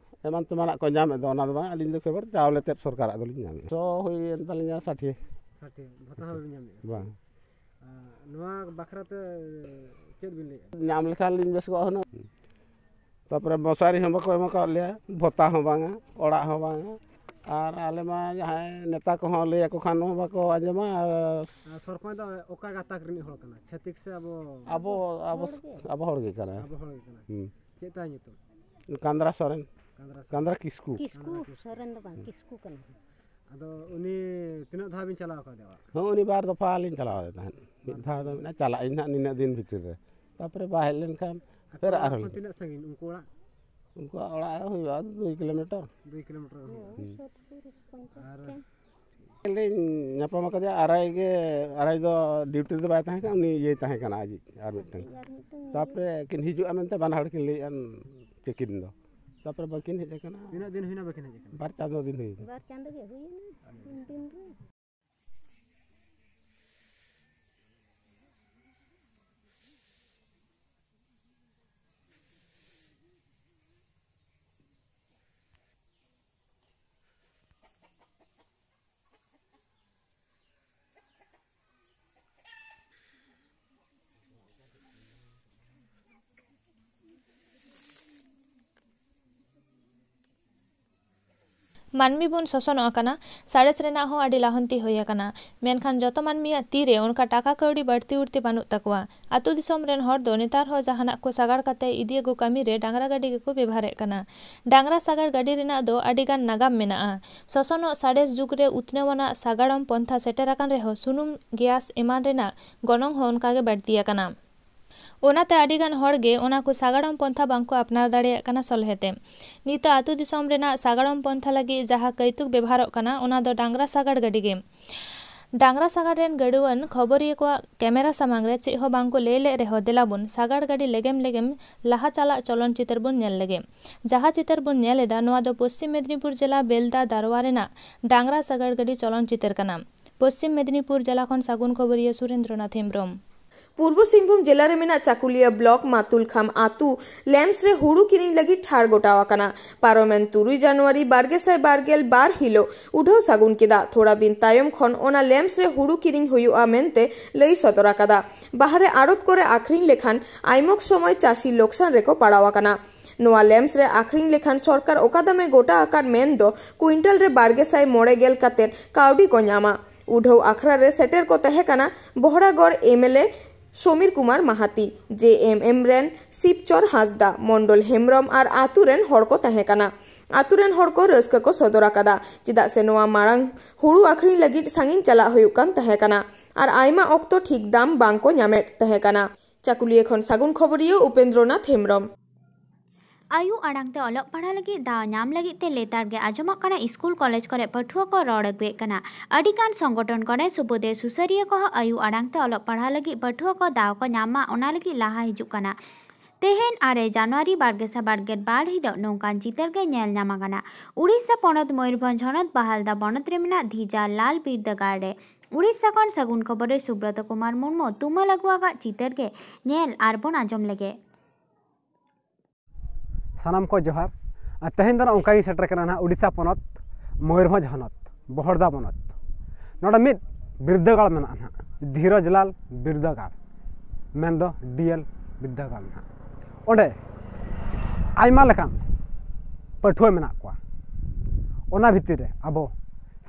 ᱮᱢᱟᱱ ᱛᱮᱢᱟᱱᱟᱜ ᱠᱚ ᱧᱟᱢᱮᱫ ᱫᱚ, ᱚᱱᱟ ᱫᱚ ᱵᱟᱝ, ᱟᱹᱞᱤᱧ ᱫᱚ ᱠᱮᱵᱚᱞ ᱪᱟᱣᱞᱮ ᱛᱮᱫ ᱥᱚᱨᱠᱟᱨᱟᱜ ᱫᱚᱞᱤᱧ ᱧᱟᱢᱮᱫᱼᱟ᱾ ᱥᱚ ᱦᱩᱭᱮᱱ ᱛᱟᱹᱞᱤᱧᱟ ᱥᱟᱴᱷᱤ᱾ ᱥᱟᱴᱷᱤ, ᱵᱷᱟᱛᱟ ᱦᱚᱸ ᱵᱟᱵᱤᱱ ᱧᱟᱢᱮᱫᱼᱟ? ᱵᱟᱝ᱾ ᱟᱨ ᱱᱚᱣᱟ ᱵᱟᱠᱷᱨᱟ ᱛᱮ ᱪᱮᱫ ᱵᱤᱱ ᱞᱟᱹᱭᱮᱫᱼᱟ? ᱧᱟᱢ ᱞᱮᱠᱷᱟᱱ ᱞᱤᱧ ᱵᱮᱥ ᱠᱚᱜᱼᱟ ᱦᱩᱱᱟᱹᱝ᱾ ᱛᱟᱯᱚᱨᱮ ᱢᱚᱥᱟᱨᱤ ᱦᱚᱸ ᱵᱟᱠᱚ ᱮᱢ ᱟᱠᱟᱫ ᱞᱮᱭᱟ, ᱵᱷᱚᱛᱟ ᱦᱚᱸ ᱵᱟᱝᱟ, ᱚᱲᱟᱜ ᱦᱚᱸ ᱵᱟᱝᱟ᱾ ᱟᱨ ᱟᱞᱮ ᱢᱟ ᱡᱟᱦᱟᱸᱭ ᱱᱮᱛᱟ ᱠᱚᱦᱚᱸ ᱞᱟᱹᱭ ᱟᱠᱚ ᱠᱷᱟᱱ ᱦᱚᱸ ᱵᱟᱠᱚ ᱟᱸᱡᱚᱢᱟ᱾ ᱟᱨ ᱟᱨ ᱥᱚᱨᱯᱚᱧᱪ ᱫᱚ ᱚᱠᱟ ᱜᱟᱛᱟᱠ ᱨᱤᱱᱤᱡ ᱦᱚᱲ ᱠᱟᱱᱟᱭ? ᱪᱷᱟᱹᱛᱤᱠ ᱥᱮ ᱟᱵᱚ? ᱟᱵᱚ, ᱟᱵᱚ, ᱦᱚᱲ ᱜᱮ᱾ ᱟᱵᱚ ᱦᱚᱲ ᱜᱮ ᱠᱟᱱᱟᱭ᱾ ᱟᱵᱚ ᱦᱚᱲ ᱜᱮ ᱠᱟᱱᱟᱭ᱾ ᱦᱩᱸ᱾ ᱪᱮᱫ ᱛᱟᱭ ᱧᱩᱛᱩᱢ? ᱠᱟᱸᱫᱽᱨᱟ ᱥᱚᱨᱮᱱ᱾ ᱠᱟᱸᱫᱽᱨᱟ ᱥᱚᱨᱮᱱ᱾ ᱠᱟᱸᱫᱽᱨᱟ ᱠᱤᱥᱠᱩ᱾ ᱠᱤᱥᱠᱩ᱾ ᱠᱟᱸᱫᱽᱨᱟ ᱠᱤᱥᱠᱩ᱾ ᱥᱚᱨᱮᱱ ᱫᱚ ᱵᱟᱝ, ᱦᱩᱸ᱾ ᱠᱤᱥᱠᱩ ᱠᱟᱱᱟ᱾ ᱟᱫᱚ ᱩᱱᱤ ᱛᱤᱱᱟᱹᱜ ᱫᱷᱟᱣ ᱵᱤᱱ ᱪᱟᱞᱟᱣ ᱟᱠᱟᱫᱮᱭᱟ ᱚᱲᱟᱜ? ᱦᱚᱸ, ᱩᱱᱤ ᱵᱟᱨ ᱫᱚᱯᱷᱟ ᱞᱤᱧ ᱪᱟᱞᱟᱣ ᱟᱫᱮ ᱛᱟᱦᱮᱸᱫ᱾ ᱢᱤᱫ ᱫᱷᱟᱣ ᱫᱚ ᱢᱮᱱᱟ ᱪᱟᱞᱟᱜ ᱟᱹᱧ ᱱᱟᱦᱟᱜ ᱱᱤᱱᱟᱹᱜ ᱫᱤᱱ ᱵᱷᱤᱛᱤᱨ ᱨᱮ, ᱛᱟᱯᱚᱨᱮ ᱵᱟᱭ ᱦᱮᱡ ᱞᱮᱱᱠᱷᱟᱱ ᱟᱯᱮ ᱯᱷᱮᱨ ᱚᱲᱟᱜ ᱟᱨᱦᱚᱸ ᱠᱷᱚᱱ ᱞᱤᱧ ᱛᱤᱱᱟᱹᱜ ᱥᱟᱺᱜᱤᱧ ᱩᱱᱠᱩ ᱚᱲᱟᱜ? ᱩᱱᱠᱩᱣᱟᱜ ᱚᱲᱟᱜ ᱦᱩᱭᱩᱜᱼᱟ ᱫᱩᱭ ᱠᱤᱞᱳᱢᱤᱴᱟᱨ᱾ ᱫᱩᱭ ᱠᱤᱞᱳᱢᱤᱴᱟᱨ ᱦᱩᱭᱩᱜᱼᱟ᱾ ᱦᱩᱸ᱾ ᱟᱨ ᱞᱤᱧ ᱧᱟᱯᱟᱢ ᱟᱠᱟᱫᱮᱭᱟ, ᱟᱨᱟᱭ ᱜᱮ, ᱟᱨᱟᱭ ᱫᱚ ᱰᱤᱭᱩᱴᱤ ᱨᱮᱫᱚ ᱵᱟᱭ ᱛᱟᱦᱮᱸ ᱠᱟᱱᱟ, ᱩᱱᱤ ᱤᱭᱟᱹᱭ ᱛᱟᱦᱮᱸ ᱠᱟᱱᱟ ᱟᱡ ᱟᱨ ᱢᱤᱫᱴᱟᱝ᱾ ᱟᱨ ᱢᱤᱫᱴᱟᱝ ᱛᱟᱯᱚᱨᱮ ᱠᱤᱱ ᱦᱤᱡᱩᱜᱼᱟ ᱢᱮᱱᱛᱮ ᱵᱟᱱᱟ ᱦᱚᱲ ᱠᱤᱱ ᱞᱟᱹᱭᱮᱫᱼᱟ᱾ ᱛᱤᱠᱤᱱ ᱫᱚ᱾ ᱛᱟᱯᱚᱨᱮ ᱵᱟᱹᱠᱤᱱ ᱦᱮᱡ ᱟᱠᱟᱱᱟ᱾ ᱛᱤᱱᱟᱹᱜ ᱫᱤᱱ ᱦᱩᱭᱱᱟ ᱵᱟᱹᱠᱤᱱ ᱦᱮᱡ ᱟᱠᱟᱱᱟ? ᱵᱟᱨ ᱪᱟᱸᱫᱚ ᱫᱤᱱ ᱦᱩᱭᱱᱟ᱾ ᱵᱟᱨ ᱪᱟᱸᱫᱚ ᱜᱮ ᱦᱩᱭᱱᱟ, ᱩᱱ ᱫᱤᱱ ᱨᱮ᱾ ᱢᱟᱹᱱᱢᱤ ᱵᱚᱱ ᱥᱚᱥᱚᱱᱚᱜ ᱟᱠᱟᱱᱟ, ᱥᱟᱬᱮᱥ ᱨᱮᱱᱟᱜ ᱦᱚᱸ ᱟᱹᱰᱤ ᱞᱟᱦᱟᱱᱛᱤ ᱦᱩᱭ ᱟᱠᱟᱱᱟ, ᱢᱮᱱᱠᱷᱟᱱ ᱡᱚᱛᱚ ᱢᱟᱹᱱᱢᱤᱭᱟᱜ ᱛᱤᱨᱮ ᱚᱱᱠᱟ ᱴᱟᱠᱟ ᱠᱟᱹᱣᱰᱤ ᱵᱟᱹᱲᱛᱤ ᱩᱲᱛᱤ ᱵᱟᱹᱱᱩᱜ ᱛᱟᱠᱚᱣᱟ᱾ ᱟᱹᱛᱩ ᱫᱤᱥᱚᱢ ᱨᱮᱱ ᱦᱚᱲ ᱫᱚ ᱱᱮᱛᱟᱨ ᱦᱚᱸ ᱡᱟᱦᱟᱱᱟᱜ ᱠᱚ ᱥᱟᱜᱟᱲ ᱠᱟᱛᱮ ᱤᱫᱤ ᱟᱹᱜᱩ ᱠᱟᱹᱢᱤ ᱨᱮ ᱰᱟᱝᱨᱟ ᱜᱟᱹᱰᱤ ᱜᱮᱠᱚ ᱵᱮᱵᱷᱟᱨᱮᱫ ᱠᱟᱱᱟ᱾ ᱰᱟᱝᱨᱟ ᱥᱟᱜᱟᱲ ᱜᱟᱹᱰᱤ ᱨᱮᱱᱟᱜ ᱫᱚ ᱟᱹᱰᱤ ᱜᱟᱱ ᱱᱟᱜᱟᱢ ᱢᱮᱱᱟᱜᱼᱟ᱾ ᱥᱚᱥᱚᱱᱚᱜ ᱥᱟᱬᱮᱥ ᱡᱩᱜᱽ ᱨᱮ ᱩᱛᱱᱟᱹᱣ ᱟᱱᱟᱜ ᱥᱟᱜᱟᱲᱚᱢ ᱯᱚᱱᱛᱷᱟ ᱥᱮᱴᱮᱨ ᱟᱠᱟᱱ ᱨᱮᱦᱚᱸ ᱥᱩᱱᱩᱢ, ᱜᱮᱥ ᱮᱢᱟᱱ ᱨᱮᱱᱟᱜ ᱜᱚᱱᱚᱝ ᱦᱚᱸ ᱚᱱᱠᱟ ᱜᱮ ᱵᱟᱹᱲᱛᱤ ᱟᱠᱟᱱᱟ᱾ ᱚᱱᱟᱛᱮ ᱟᱹᱰᱤ ᱜᱟᱱ ᱦᱚᱲ ᱜᱮ ᱚᱱᱟ ᱠᱚ ᱥᱟᱜᱟᱲᱚᱢ ᱯᱚᱱᱛᱷᱟ ᱵᱟᱝ ᱠᱚ ᱟᱯᱱᱟᱨ ᱫᱟᱲᱮᱭᱟᱜ ᱠᱟᱱᱟ ᱥᱚᱞᱦᱮ ᱛᱮ᱾ ᱱᱤᱛᱚᱜ ᱟᱹᱛᱩ ᱫᱤᱥᱚᱢ ᱨᱮᱱᱟᱜ ᱥᱟᱜᱟᱲᱚᱢ ᱯᱚᱱᱛᱷᱟ ᱞᱟᱹᱜᱤᱫ ᱡᱟᱦᱟᱸ ᱠᱟᱹᱭᱛᱩᱠ ᱵᱮᱵᱷᱟᱨᱚᱜ ᱠᱟᱱᱟ, ᱚᱱᱟ ᱫᱚ ᱰᱟᱝᱨᱟ ᱥᱟᱜᱟᱲ ᱜᱟᱹᱰᱤ ᱜᱮ᱾ ᱰᱟᱝᱨᱟ ᱥᱟᱜᱟᱲ ᱨᱮᱱ ᱜᱟᱹᱰᱩᱣᱟᱹᱱ ᱠᱷᱚᱵᱚᱨᱤᱭᱟᱹ ᱠᱚᱣᱟᱜ ᱠᱮᱢᱮᱨᱟ ᱥᱟᱢᱟᱝ ᱨᱮ ᱪᱮᱫ ᱦᱚᱸ ᱵᱟᱝ ᱠᱚ ᱞᱟᱹᱭ ᱞᱮᱫ ᱨᱮᱦᱚᱸ, ᱫᱮᱞᱟ ᱵᱚᱱ ᱥᱟᱜᱟᱲ ᱜᱟᱹᱰᱤ ᱞᱮᱜᱮᱢ ᱞᱮᱜᱮᱢ ᱞᱟᱦᱟ ᱪᱟᱞᱟᱜ ᱪᱚᱞᱚᱱ ᱪᱤᱛᱟᱹᱨ ᱵᱚᱱ ᱧᱮᱞ ᱞᱮᱜᱮ᱾ ᱡᱟᱦᱟᱸ ᱪᱤᱛᱟᱹᱨ ᱵᱚᱱ ᱧᱮᱞ ᱮᱫᱟ, ᱱᱚᱣᱟ ᱫᱚ ᱯᱚᱥᱪᱤᱢ ᱢᱮᱫᱽᱱᱤᱯᱩᱨ ᱡᱮᱞᱟ ᱵᱮᱞᱫᱟ ᱫᱟᱨᱣᱟ ᱨᱮᱱᱟᱜ ᱰᱟᱝᱨᱟ ᱥᱟᱜᱟᱲ ᱜᱟᱹᱰᱤ ᱪᱚᱞᱚᱱ ᱪᱤᱛᱟᱹᱨ ᱠᱟᱱᱟ᱾ ᱯᱚᱥᱪᱤᱢ ᱢᱮᱫᱽᱱᱤᱯᱩᱨ ᱡᱮᱞᱟ ᱠᱷᱚᱱ ᱥᱟᱹᱜᱩᱱ ᱠᱷᱚᱵᱚᱨᱤᱭᱟᱹ ᱥᱩᱨᱮᱱᱫᱨᱚᱱᱟᱛᱷ ᱦᱮᱢᱵᱨᱚᱢ᱾ ᱯᱩᱨᱵᱚ ᱥᱤᱝᱵᱷᱩᱢ ᱡᱮᱞᱟ ᱨᱮ ᱢᱮᱱᱟᱜ ᱪᱟᱠᱩᱞᱤᱭᱟᱹ ᱵᱞᱚᱠ ᱢᱟᱛᱩᱞᱠᱷᱟᱢ ᱟᱛᱩ ᱞᱮᱢᱯᱥ ᱨᱮ ᱦᱩᱲᱩ ᱠᱤᱨᱤᱧ ᱞᱟᱹᱜᱤᱫ ᱴᱷᱟᱲ ᱜᱚᱴᱟᱣ ᱟᱠᱟᱱᱟ᱾ ᱯᱟᱨᱚᱢᱮᱱ ᱛᱩᱨᱩᱭ ᱡᱟᱱᱩᱣᱟᱨᱤ ᱵᱟᱨ ᱜᱮᱥᱟᱭ ᱵᱟᱨ ᱜᱮᱞ ᱵᱟᱨ ᱦᱤᱞᱳᱜ ᱩᱰᱷᱟᱹᱣ ᱥᱟᱹᱜᱩᱱ ᱠᱮᱫᱟ᱾ ᱛᱷᱚᱲᱟ ᱫᱤᱱ ᱛᱟᱭᱚᱢ ᱠᱷᱚᱱ ᱚᱱᱟ ᱞᱮᱢᱯᱥ ᱨᱮ ᱦᱩᱲᱩ ᱠᱤᱨᱤᱧ ᱦᱩᱭᱩᱜᱼᱟ ᱢᱮᱱᱛᱮ ᱞᱟᱹᱭ ᱥᱚᱫᱚᱨ ᱟᱠᱟᱫᱟ᱾ ᱵᱟᱦᱨᱮ ᱟᱲᱚᱛ ᱠᱚᱨᱮ ᱟᱠᱷᱨᱤᱧ ᱞᱮᱠᱷᱟᱱ ᱟᱭᱢᱚᱠ ᱥᱚᱢᱚᱭ ᱪᱟᱹᱥᱤ ᱞᱚᱠᱥᱟᱱ ᱨᱮᱠᱚ ᱯᱟᱲᱟᱣ ᱟᱠᱟᱱᱟ᱾ ᱱᱚᱣᱟ ᱞᱮᱢᱯᱥ ᱨᱮ ᱟᱠᱷᱨᱤᱧ ᱞᱮᱠᱷᱟᱱ ᱥᱚᱨᱠᱟᱨ ᱚᱠᱟ ᱫᱟᱢᱮ ᱜᱚᱴᱟ ᱟᱠᱟᱫ ᱢᱮᱱ ᱫᱚ ᱠᱩᱭᱤᱱᱴᱟᱞ ᱨᱮ ᱵᱟᱨ ᱜᱮᱥᱟᱭ ᱢᱚᱬᱮ ᱜᱮᱞ ᱠᱟᱛᱮᱫ ᱠᱟᱹᱣᱰᱤ ᱠᱚ ᱧᱟᱢᱟ᱾ ᱩᱰᱷᱟᱹᱣ ᱟᱠᱷᱲᱟ ᱨᱮ ᱥᱮᱴᱮᱨ ᱠᱚ ᱛᱟᱦᱮᱸ ᱠᱟᱱᱟ Baharagora M L A Samir Kumar Mahato, J M ᱮᱢ ᱨᱮᱱ ᱥᱤᱵᱪᱚᱨ ᱦᱟᱸᱥᱫᱟ, ᱢᱚᱱᱰᱚᱞ ᱦᱮᱢᱵᱨᱚᱢ ᱟᱨ ᱟᱛᱩ ᱨᱮᱱ ᱦᱚᱲ ᱠᱚ ᱛᱟᱦᱮᱸ ᱠᱟᱱᱟ᱾ ᱟᱛᱩ ᱨᱮᱱ ᱦᱚᱲ ᱠᱚ ᱨᱟᱹᱥᱠᱟᱹ ᱠᱚ ᱥᱚᱫᱚᱨ ᱟᱠᱟᱫᱟ, ᱪᱮᱫᱟᱜ ᱥᱮ ᱱᱚᱣᱟ ᱢᱟᱲᱟᱝ ᱦᱩᱲᱩ ᱟᱠᱷᱨᱤᱧ ᱞᱟᱹᱜᱤᱫ ᱥᱟᱺᱜᱤᱧ ᱪᱟᱞᱟᱜ ᱦᱩᱭᱩᱜ ᱠᱟᱱ ᱛᱟᱦᱮᱸ ᱠᱟᱱᱟ ᱟᱨ ᱟᱭᱢᱟ ᱚᱠᱛᱚ ᱴᱷᱤᱠ ᱫᱟᱢ ᱵᱟᱝ ᱠᱚ ᱧᱟᱢᱮᱫ ᱛᱟᱦᱮᱸ ᱠᱟᱱᱟ᱾ ᱪᱟᱠᱩᱞᱤᱭᱟᱹ ᱠᱷᱚᱱ ᱥᱟᱹᱜᱩᱱ ᱠᱷᱚᱵᱚᱨᱤᱭᱟᱹ ᱩᱯᱮᱱᱫᱨᱚᱱᱟᱛᱷ ᱦᱮᱢᱵᱨᱚᱢ᱾ ᱟᱭᱳ ᱟᱲᱟᱝ ᱛᱮ ᱚᱞᱚᱜ ᱯᱟᱲᱦᱟᱣ ᱞᱟᱹᱜᱤᱫ ᱫᱟᱣ ᱧᱟᱢ ᱞᱟᱹᱜᱤᱫ ᱛᱮ ᱞᱮᱛᱟᱲ ᱜᱮ ᱟᱸᱡᱚᱢᱚᱜ ᱠᱟᱱᱟ ᱥᱠᱩᱞ ᱠᱚᱞᱮᱡᱽ ᱠᱚᱨᱮ ᱯᱟᱹᱴᱷᱩᱣᱟᱹ ᱠᱚ ᱨᱚᱲ ᱟᱹᱜᱩᱭᱮᱫ ᱠᱟᱱᱟ᱾ ᱟᱹᱰᱤ ᱜᱟᱱ ᱥᱚᱝᱜᱚᱴᱷᱚᱱ ᱠᱚᱨᱮ ᱥᱩᱵᱩᱫᱮ ᱥᱩᱥᱟᱹᱨᱤᱭᱟᱹ ᱠᱚᱦᱚᱸ ᱟᱭᱳ ᱟᱲᱟᱝ ᱛᱮ ᱚᱞᱚᱜ ᱯᱟᱲᱦᱟᱣ ᱞᱟᱹᱜᱤᱫ ᱯᱟᱹᱴᱷᱩᱣᱟᱹ ᱠᱚ ᱫᱟᱣ ᱠᱚ ᱧᱟᱢ ᱢᱟ, ᱚᱱᱟ ᱞᱟᱹᱜᱤᱫ ᱞᱟᱦᱟ ᱦᱤᱡᱩᱜ ᱠᱟᱱᱟ᱾ ᱛᱮᱦᱮᱧ ᱟᱨᱮ ᱡᱟᱱᱩᱣᱟᱨᱤ ᱵᱟᱨ ᱜᱮᱥᱟᱭ ᱵᱟᱨ ᱜᱮᱞ ᱵᱟᱨ ᱦᱤᱞᱳᱜ ᱱᱚᱝᱠᱟᱱ ᱪᱤᱛᱟᱹᱨ ᱜᱮ ᱧᱮᱞ ᱧᱟᱢ ᱟᱠᱟᱱᱟ ᱩᱲᱤᱥᱥᱟ ᱯᱚᱱᱚᱛ ᱢᱚᱭᱩᱨᱵᱷᱚᱸᱡᱽ ᱦᱚᱱᱚᱛ ᱵᱟᱦᱟᱞᱫᱟ ᱵᱚᱱᱚᱛ ᱨᱮ ᱢᱮᱱᱟᱜ ᱫᱷᱤᱡᱟ ᱞᱟᱞ ᱵᱤᱨᱫᱟᱹᱜᱟᱲ ᱨᱮ᱾ ᱩᱲᱤᱥᱥᱟ ᱠᱷᱚᱱ ᱥᱟᱹᱜᱩᱱ ᱠᱷᱚᱵᱚᱨ ᱨᱮ ᱥᱩᱵᱨᱚᱛ ᱠᱩᱢᱟᱨ ᱢᱩᱨᱢᱩ ᱛᱩᱢᱟᱹᱞ ᱟᱹᱜᱩ ᱟᱠᱟᱫ ᱪᱤᱛᱟᱹᱨ ᱜᱮ ᱧᱮᱞ ᱟᱨ ᱵᱚᱱ ᱟᱸᱡᱚᱢ ᱞᱮᱜᱮ᱾ ᱥᱟᱱᱟᱢ ᱠᱚ ᱡᱚᱦᱟᱨ᱾ ᱟᱨ ᱛᱮᱦᱮᱧ ᱫᱚ ᱱᱟᱜ ᱚᱱᱠᱟ ᱜᱤᱧ ᱥᱮᱴᱮᱨ ᱠᱟᱱᱟ ᱱᱟᱦᱟᱜ ᱩᱲᱤᱥᱥᱟ ᱯᱚᱱᱚᱛ, ᱢᱚᱭᱩᱨᱵᱷᱚᱸᱡᱽ ᱦᱚᱱᱚᱛ, ᱵᱚᱦᱚᱲᱫᱟ ᱵᱚᱱᱚᱛ᱾ ᱱᱚᱰᱮ ᱢᱤᱫ ᱵᱤᱨᱫᱟᱹᱜᱟᱲ ᱢᱮᱱᱟᱜᱼᱟ ᱱᱟᱦᱟᱜ, ᱫᱷᱤᱨᱚᱡᱽᱞᱟᱞ ᱵᱤᱨᱫᱟᱹᱜᱟᱲ, ᱢᱮᱱᱫᱚ ᱰᱤ ᱮᱞ ᱵᱤᱨᱫᱟᱹᱜᱟᱲ ᱱᱟᱦᱟᱜ᱾ ᱚᱸᱰᱮ ᱟᱭᱢᱟ ᱞᱮᱠᱟᱱ ᱯᱟᱹᱴᱷᱩᱣᱟᱹ ᱢᱮᱱᱟᱜ ᱠᱚᱣᱟ᱾ ᱚᱱᱟ ᱵᱷᱤᱛᱤᱨ ᱨᱮ ᱟᱵᱚ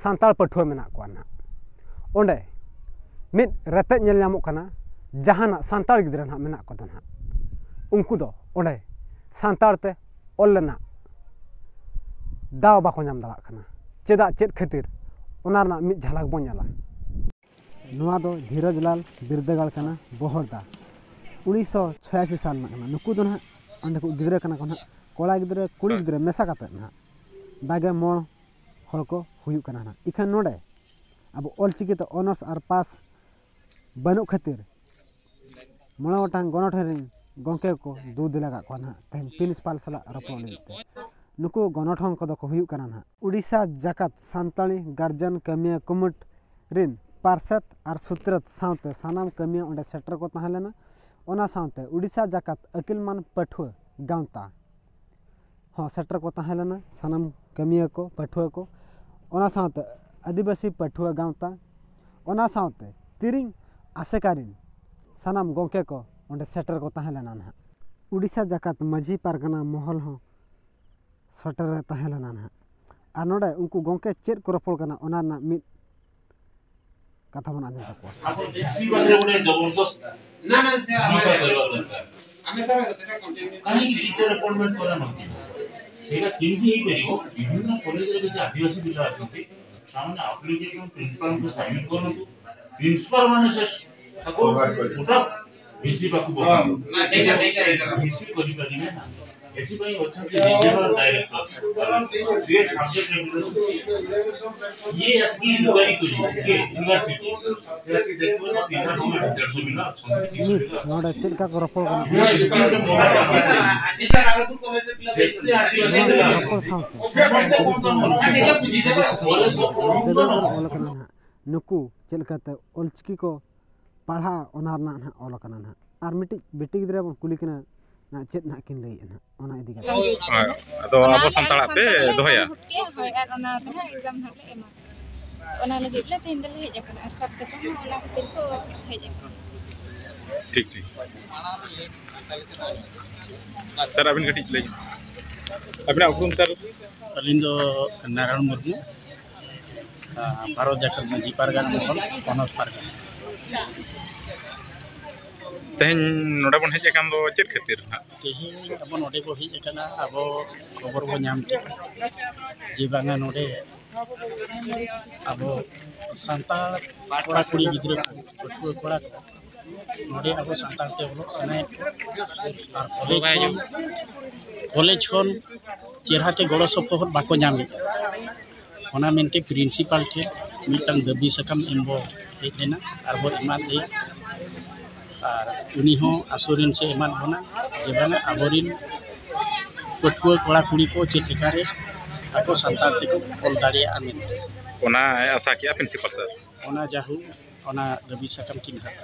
ᱥᱟᱱᱛᱟᱲ ᱯᱟᱹᱴᱷᱩᱣᱟᱹ ᱢᱮᱱᱟᱜ ᱠᱚᱣᱟ ᱱᱟᱦᱟᱜ᱾ ᱚᱸᱰᱮ ᱢᱤᱫ ᱨᱮᱛᱮᱫ ᱧᱮᱞ ᱧᱟᱢᱚᱜ ᱠᱟᱱᱟ, ᱡᱟᱦᱟᱱᱟᱜ ᱥᱟᱱᱛᱟᱲ ᱜᱤᱫᱽᱨᱟᱹ ᱱᱟᱦᱟᱜ ᱢᱮᱱᱟᱜ ᱠᱚᱫᱚ ᱱᱟᱦᱟᱜ, ᱩᱱᱠᱩ ᱫᱚ ᱚᱸᱰᱮ ᱥᱟᱱᱛᱟᱲ ᱛᱮ ᱚᱞ ᱨᱮᱱᱟᱜ ᱫᱟᱣ ᱵᱟᱠᱚ ᱧᱟᱢ ᱫᱟᱲᱮᱭᱟᱜ ᱠᱟᱱᱟ᱾ ᱪᱮᱫᱟᱜ, ᱪᱮᱫ ᱠᱷᱟᱹᱛᱤᱨ, ᱚᱱᱟ ᱨᱮᱱᱟᱜ ᱢᱤᱫ ᱡᱷᱟᱞᱟᱠ ᱵᱚᱱ ᱧᱮᱞᱟ᱾ ᱱᱚᱣᱟ ᱫᱚ ᱫᱷᱤᱨᱚᱡᱽᱞᱟᱞ ᱵᱤᱨᱫᱟᱹᱜᱟᱲ ᱠᱟᱱᱟ, ᱵᱚᱦᱚᱲᱫᱟ, ᱩᱱᱤᱥᱥᱚ ᱪᱷᱚᱭᱟᱥᱤ ᱥᱟᱞ ᱨᱮᱱᱟᱜ ᱠᱟᱱᱟ᱾ ᱱᱩᱠᱩ ᱫᱚ ᱱᱟᱦᱟᱜ ᱚᱸᱰᱮ ᱠᱚ ᱜᱤᱫᱽᱨᱟᱹ ᱠᱟᱱᱟ ᱠᱚ ᱱᱟᱦᱟᱜ, ᱠᱚᱲᱟ ᱜᱤᱫᱽᱨᱟᱹ, ᱠᱩᱲᱤ ᱜᱤᱫᱽᱨᱟᱹ ᱢᱮᱥᱟ ᱠᱟᱛᱮᱫ ᱱᱟᱦᱟᱜ ᱵᱟᱜᱮ ᱢᱚᱬ ᱦᱚᱲ ᱠᱚ ᱦᱩᱭᱩᱜ ᱠᱟᱱᱟ ᱱᱟᱦᱟᱜ᱾ ᱤᱠᱷᱟᱹᱱ ᱱᱚᱰᱮ ᱟᱵᱚ ᱚᱞᱪᱤᱠᱤ ᱛᱮ ᱚᱱᱚᱨᱥ ᱟᱨ ᱯᱟᱥ ᱵᱟᱹᱱᱩᱜ ᱠᱷᱟᱹᱛᱤᱨ ᱢᱚᱬᱮ ᱜᱚᱴᱟᱝ ᱜᱚᱱᱚᱴᱷᱚᱱ ᱨᱮᱱ ᱜᱚᱢᱠᱮ ᱠᱚ ᱫᱩ ᱫᱮᱞᱟ ᱠᱟᱜ ᱠᱚᱣᱟ ᱱᱟᱦᱟᱜ ᱛᱮᱦᱮᱧ ᱯᱨᱤᱱᱥᱤᱯᱟᱞ ᱥᱟᱞᱟᱜ ᱨᱚᱯᱚᱲ ᱞᱟᱹᱜᱤᱫ ᱛᱮ᱾ ᱱᱩᱠᱩ ᱜᱚᱱᱚᱴᱷᱚᱱ ᱠᱚᱫᱚ ᱠᱚ ᱦᱩᱭᱩᱜ ᱠᱟᱱᱟ ᱱᱟᱦᱟᱜ ᱩᱲᱤᱥᱥᱟ ᱡᱟᱠᱟᱛ ᱥᱟᱱᱛᱟᱲᱤ ᱜᱟᱨᱡᱮᱱ ᱠᱟᱹᱢᱤᱭᱟᱹ ᱠᱩᱢᱩᱴ ᱨᱤᱱ ᱯᱟᱨᱥᱮᱛ ᱟᱨ ᱥᱩᱛᱨᱮᱛ ᱥᱟᱶᱛᱮ ᱥᱟᱱᱟᱢ ᱠᱟᱹᱢᱤᱭᱟᱹ ᱚᱸᱰᱮ ᱥᱮᱴᱮᱨ ᱠᱚ ᱛᱟᱦᱮᱸ ᱞᱮᱱᱟ᱾ ᱚᱱᱟ ᱥᱟᱶᱛᱮ ᱩᱲᱤᱥᱥᱟ ᱡᱟᱠᱟᱛ ᱟᱹᱠᱤᱞᱢᱟᱱ ᱯᱟᱹᱴᱷᱩᱣᱟᱹ ᱜᱟᱶᱛᱟ ᱦᱚᱸ ᱥᱮᱴᱮᱨ ᱠᱚ ᱛᱟᱦᱮᱸ ᱞᱮᱱᱟ, ᱥᱟᱱᱟᱢ ᱠᱟᱹᱢᱤᱭᱟᱹ ᱠᱚ, ᱯᱟᱹᱴᱷᱩᱣᱟᱹ ᱠᱚ, ᱚᱱᱟ ᱥᱟᱶᱛᱮ ᱟᱹᱫᱤᱵᱟᱹᱥᱤ ᱯᱟᱹᱴᱷᱩᱣᱟᱹ ᱜᱟᱶᱛᱟ, ᱚᱱᱟ ᱥᱟᱶᱛᱮ ᱛᱤᱨᱤᱧ ᱟᱥᱮᱠᱟ ᱨᱤᱱ ᱥᱟᱱᱟᱢ ᱜᱚᱢᱠᱮ ᱠᱚ ᱚᱸᱰᱮ ᱥᱮᱴᱮᱨ ᱠᱚ ᱛᱟᱦᱮᱸ ᱞᱮᱱᱟ ᱱᱟᱦᱟᱜ᱾ ᱩᱲᱤᱥᱥᱟ ᱡᱟᱠᱟᱛ ᱢᱟᱹᱡᱷᱤ ᱯᱟᱨᱜᱟᱱᱟ ᱢᱚᱦᱚᱞ ᱦᱚᱸ ᱥᱮᱴᱮᱨ ᱨᱮ ᱛᱟᱦᱮᱸ ᱞᱮᱱᱟ ᱱᱟᱦᱟᱜ᱾ ᱟᱨ ᱱᱚᱰᱮ ᱩᱱᱠᱩ ᱜᱚᱢᱠᱮ ᱪᱮᱫ ᱠᱚ ᱨᱚᱯᱚᱲ ᱠᱟᱱᱟ, ᱚᱱᱟ ᱨᱮᱱᱟᱜ ᱢᱤᱫ ᱠᱟᱛᱷᱟ ᱵᱚᱱ ᱟᱸᱡᱚᱢ ᱛᱟᱠᱚᱣᱟ᱾ ଆପଣ ବେଶୀ ବାଧିରେ ଗୋଟେ ଜବରଦସ୍ତ ନା ନା ସେ ଆମେ ଭୂମିକା କରିବା ଦରକାର। ଆମେ ସାର୍ ସେଟା କଣ୍ଟିନ୍ୟୁ କାହିଁକି ଟିଚର ଆପଏଣ୍ଟମେଣ୍ଟ କରା ନଥିବ? ସେଇଟା କେମିତି ହେଇପାରିବ? ବିଭିନ୍ନ କଲେଜରେ ଯଦି ଆଦିବାସୀ ପିଲା ଅଛନ୍ତି, ତାମାନେ ଆପ୍ଲିକେସନ ପ୍ରିନ୍ସିପାଲଙ୍କୁ ସାଇନ୍ କରନ୍ତୁ। ପ୍ରିନ୍ସିପାଲ ମାନେ ସେ ତାକୁ ଗୋଟା ବେଶୀ ପାଖକୁ ପକାନ୍ତୁ। ନା, ସେଇଟା, ସେଇଟା, ସେଇଟା। ବେଶୀ କରିପାରିବେ ନା। ଏଥିପାଇଁ ଅଛନ୍ତି regional director, straight subject regulation. ଇଏ ଆସିକି ଇନକ୍ୱାରି କରିବେ, କିଏ? ୟୁନିଭର୍ସିଟି। ସେ ଆସିକି ଦେଖିବେ ନା, ପିଲା କଣ ଦେଢ଼ଶହ ପିଲା ଅଛନ୍ତି, ଦୁଇଶହ ପିଲା ᱱᱚᱰᱮ ᱪᱮᱫ ᱞᱮᱠᱟ ᱠᱚ ᱨᱚᱯᱚᱲ ᱠᱟᱱᱟ? ᱱᱚᱣᱟ ᱥᱠᱤᱢ ᱨᱮ ᱢᱚᱦᱚᱨ ᱵᱟᱝ ᱦᱩᱭ ᱟᱠᱟᱱᱟ᱾ ᱡᱮᱛᱮ ᱟᱹᱫᱤᱵᱟᱹᱥᱤ ᱱᱚᱣᱟ ᱨᱮᱱᱟᱜ ᱨᱚᱯᱚᱲ ᱥᱟᱶᱛᱮ ᱡᱮᱛᱮ ᱠᱚ ᱵᱩᱡᱷᱟᱹᱣ ᱫᱟᱲᱮᱭᱟᱜᱼᱟ᱾ ᱚᱞ ᱟᱠᱟᱱᱟ ᱱᱟᱦᱟᱜ᱾ ᱱᱩᱠᱩ ᱪᱮᱫ ᱞᱮᱠᱟᱛᱮ ᱚᱞᱪᱤᱠᱤ ᱠᱚ ᱯᱟᱲᱦᱟᱜᱼᱟ, ᱚᱱᱟ ᱨᱮᱱᱟᱜ ᱱᱟᱦᱟᱜ ᱚᱞ ᱟᱠᱟᱱᱟ ᱱᱟᱦᱟᱜ᱾ ᱟᱨ ᱢᱤᱫᱴᱤᱡ ᱵᱤᱴᱤ ᱜᱤᱫᱽᱨᱟᱹ ᱵᱚᱱ ᱠᱩᱞᱤ ᱠᱟᱱᱟ ᱱᱟᱦᱟᱜ, ᱪᱮᱫ ᱱᱟᱦᱟᱜ ᱠᱤᱱ ᱞᱟᱹᱭᱮᱫᱼᱟ ᱱᱟᱦᱟᱜ ᱚᱱᱟ ᱤᱫᱤ ᱠᱟᱛᱮ᱾ ᱦᱳᱭ, ᱟᱫᱚ ᱚᱱᱟ ᱟᱵᱚ ᱜᱮ ᱟᱞᱮ ᱥᱟᱱᱛᱟᱲᱟᱜ ᱯᱮ ᱥᱟᱱᱛᱟᱲ ᱫᱚᱦᱚᱭᱟ? ᱦᱚᱸ, ᱦᱳᱭ, ᱟᱨ ᱚᱱᱟ ᱫᱚ ᱱᱟᱦᱟᱜ ᱮᱠᱡᱟᱢ ᱱᱟᱦᱟᱜ ᱞᱮ ᱮᱢᱟ᱾ ᱚᱱᱟ ᱞᱟᱹᱜᱤᱫ ᱞᱮ ᱛᱮᱦᱮᱧ ᱫᱚᱞᱮ ᱦᱮᱡ ᱟᱠᱟᱱᱟ, ᱟᱨ ᱥᱟᱨ ᱛᱟᱠᱚ ᱦᱚᱸ ᱚᱱᱟ ᱠᱷᱟᱹᱛᱤᱨ ᱠᱚ ᱦᱮᱡ ᱟᱠᱟᱱᱟ᱾ ᱴᱷᱤᱠ, ᱴᱷᱤᱠ᱾ ᱥᱟᱨ, ᱟᱹᱵᱤᱱ ᱠᱟᱹᱴᱤᱡ ᱞᱟᱹᱭ ᱧᱚᱜ᱾ ᱟᱹᱵᱤᱱᱟᱜ ᱩᱯᱨᱩᱢ, ᱥᱟᱨ? ᱟᱹᱞᱤᱧ ᱫᱚ ᱱᱟᱨᱟᱭᱚᱬ ᱢᱩᱨᱢᱩ, ᱟᱨ, ᱵᱷᱟᱨᱚᱛ ᱡᱟᱠᱟᱛ ᱢᱟᱹᱡᱷᱤ ᱯᱟᱨᱜᱟᱱᱟ ᱢᱚᱦᱚᱞ, ᱯᱚᱱᱚᱛ ᱯᱟᱨᱜᱟᱱᱟ᱾ ᱛᱮᱦᱮᱧ ᱱᱚᱰᱮ ᱵᱚᱱ ᱦᱮᱡ ᱟᱠᱟᱱ ᱫᱚ ᱪᱮᱫ ᱠᱷᱟᱹᱛᱤᱨ ᱱᱟᱦᱟᱜ? ᱛᱮᱦᱮᱧ ᱟᱵᱚ ᱱᱚᱰᱮ ᱵᱚ ᱦᱮᱡ ᱟᱠᱟᱱᱟ, ᱟᱵᱚ ᱠᱷᱚᱵᱚᱨ ᱵᱚ ᱧᱟᱢ ᱠᱮᱫᱟ ᱡᱮ ᱵᱟᱝᱟ ᱱᱚᱰᱮ ᱟᱵᱚ ᱥᱟᱱᱛᱟᱲ ᱠᱚᱲᱟ ᱠᱩᱲᱤ ᱜᱤᱫᱽᱨᱟᱹ ᱠᱚ, ᱯᱟᱹᱴᱷᱩᱣᱟᱹ ᱠᱚᱲᱟ ᱠᱚ ᱱᱚᱰᱮ ᱟᱵᱚ ᱥᱟᱱᱛᱟᱲ ᱛᱮ ᱚᱞᱚᱜ ᱥᱟᱱᱟᱭᱮᱫ ᱠᱚᱣᱟ, ᱟᱨ ᱠᱚᱞᱮᱡᱽ ᱠᱷᱚᱱ, ᱠᱚᱞᱮᱡᱽ ᱠᱷᱚᱱ ᱪᱮᱦᱨᱟ ᱛᱮ ᱜᱚᱲᱚ ᱥᱚᱯᱚᱦᱚᱫ ᱵᱟᱠᱚ ᱧᱟᱢᱮᱫᱼᱟ᱾ ᱚᱱᱟ ᱢᱮᱱᱛᱮ ᱯᱨᱤᱱᱥᱤᱯᱟᱞ ᱴᱷᱮᱱ ᱢᱤᱫᱴᱟᱝ ᱫᱟᱹᱵᱤ ᱥᱟᱠᱟᱢ ᱮᱢ ᱵᱚ ᱦᱮᱡ ᱞᱮᱱᱟ ᱟᱨ ᱵᱚ ᱮᱢᱟᱫ ᱞᱮᱭᱟ᱾ ᱟᱨ ᱩᱱᱤ ᱦᱚᱸ ᱟᱥᱩᱨᱮᱱᱥ ᱮ ᱮᱢᱟᱫ ᱵᱚᱱᱟ ᱡᱮ ᱵᱟᱝᱟ, ᱟᱵᱚᱨᱮᱱ ᱯᱟᱹᱴᱷᱩᱣᱟᱹ ᱠᱚᱲᱟ ᱠᱩᱲᱤ ᱠᱚ ᱪᱮᱫ ᱞᱮᱠᱟᱨᱮ ᱟᱠᱚ ᱥᱟᱱᱛᱟᱲ ᱛᱮᱠᱚ ᱚᱞ ᱫᱟᱲᱮᱭᱟᱜᱼᱟ ᱢᱮᱱᱛᱮ᱾ ᱚᱱᱟ ᱟᱥᱟ ᱠᱮᱜᱼᱟ ᱯᱨᱤᱱᱥᱤᱯᱟᱞ ᱥᱟᱨ? ᱚᱱᱟ ᱡᱟᱦᱩ ᱚᱱᱟ ᱫᱟᱹᱵᱤ ᱥᱟᱠᱟᱢ ᱠᱤᱱ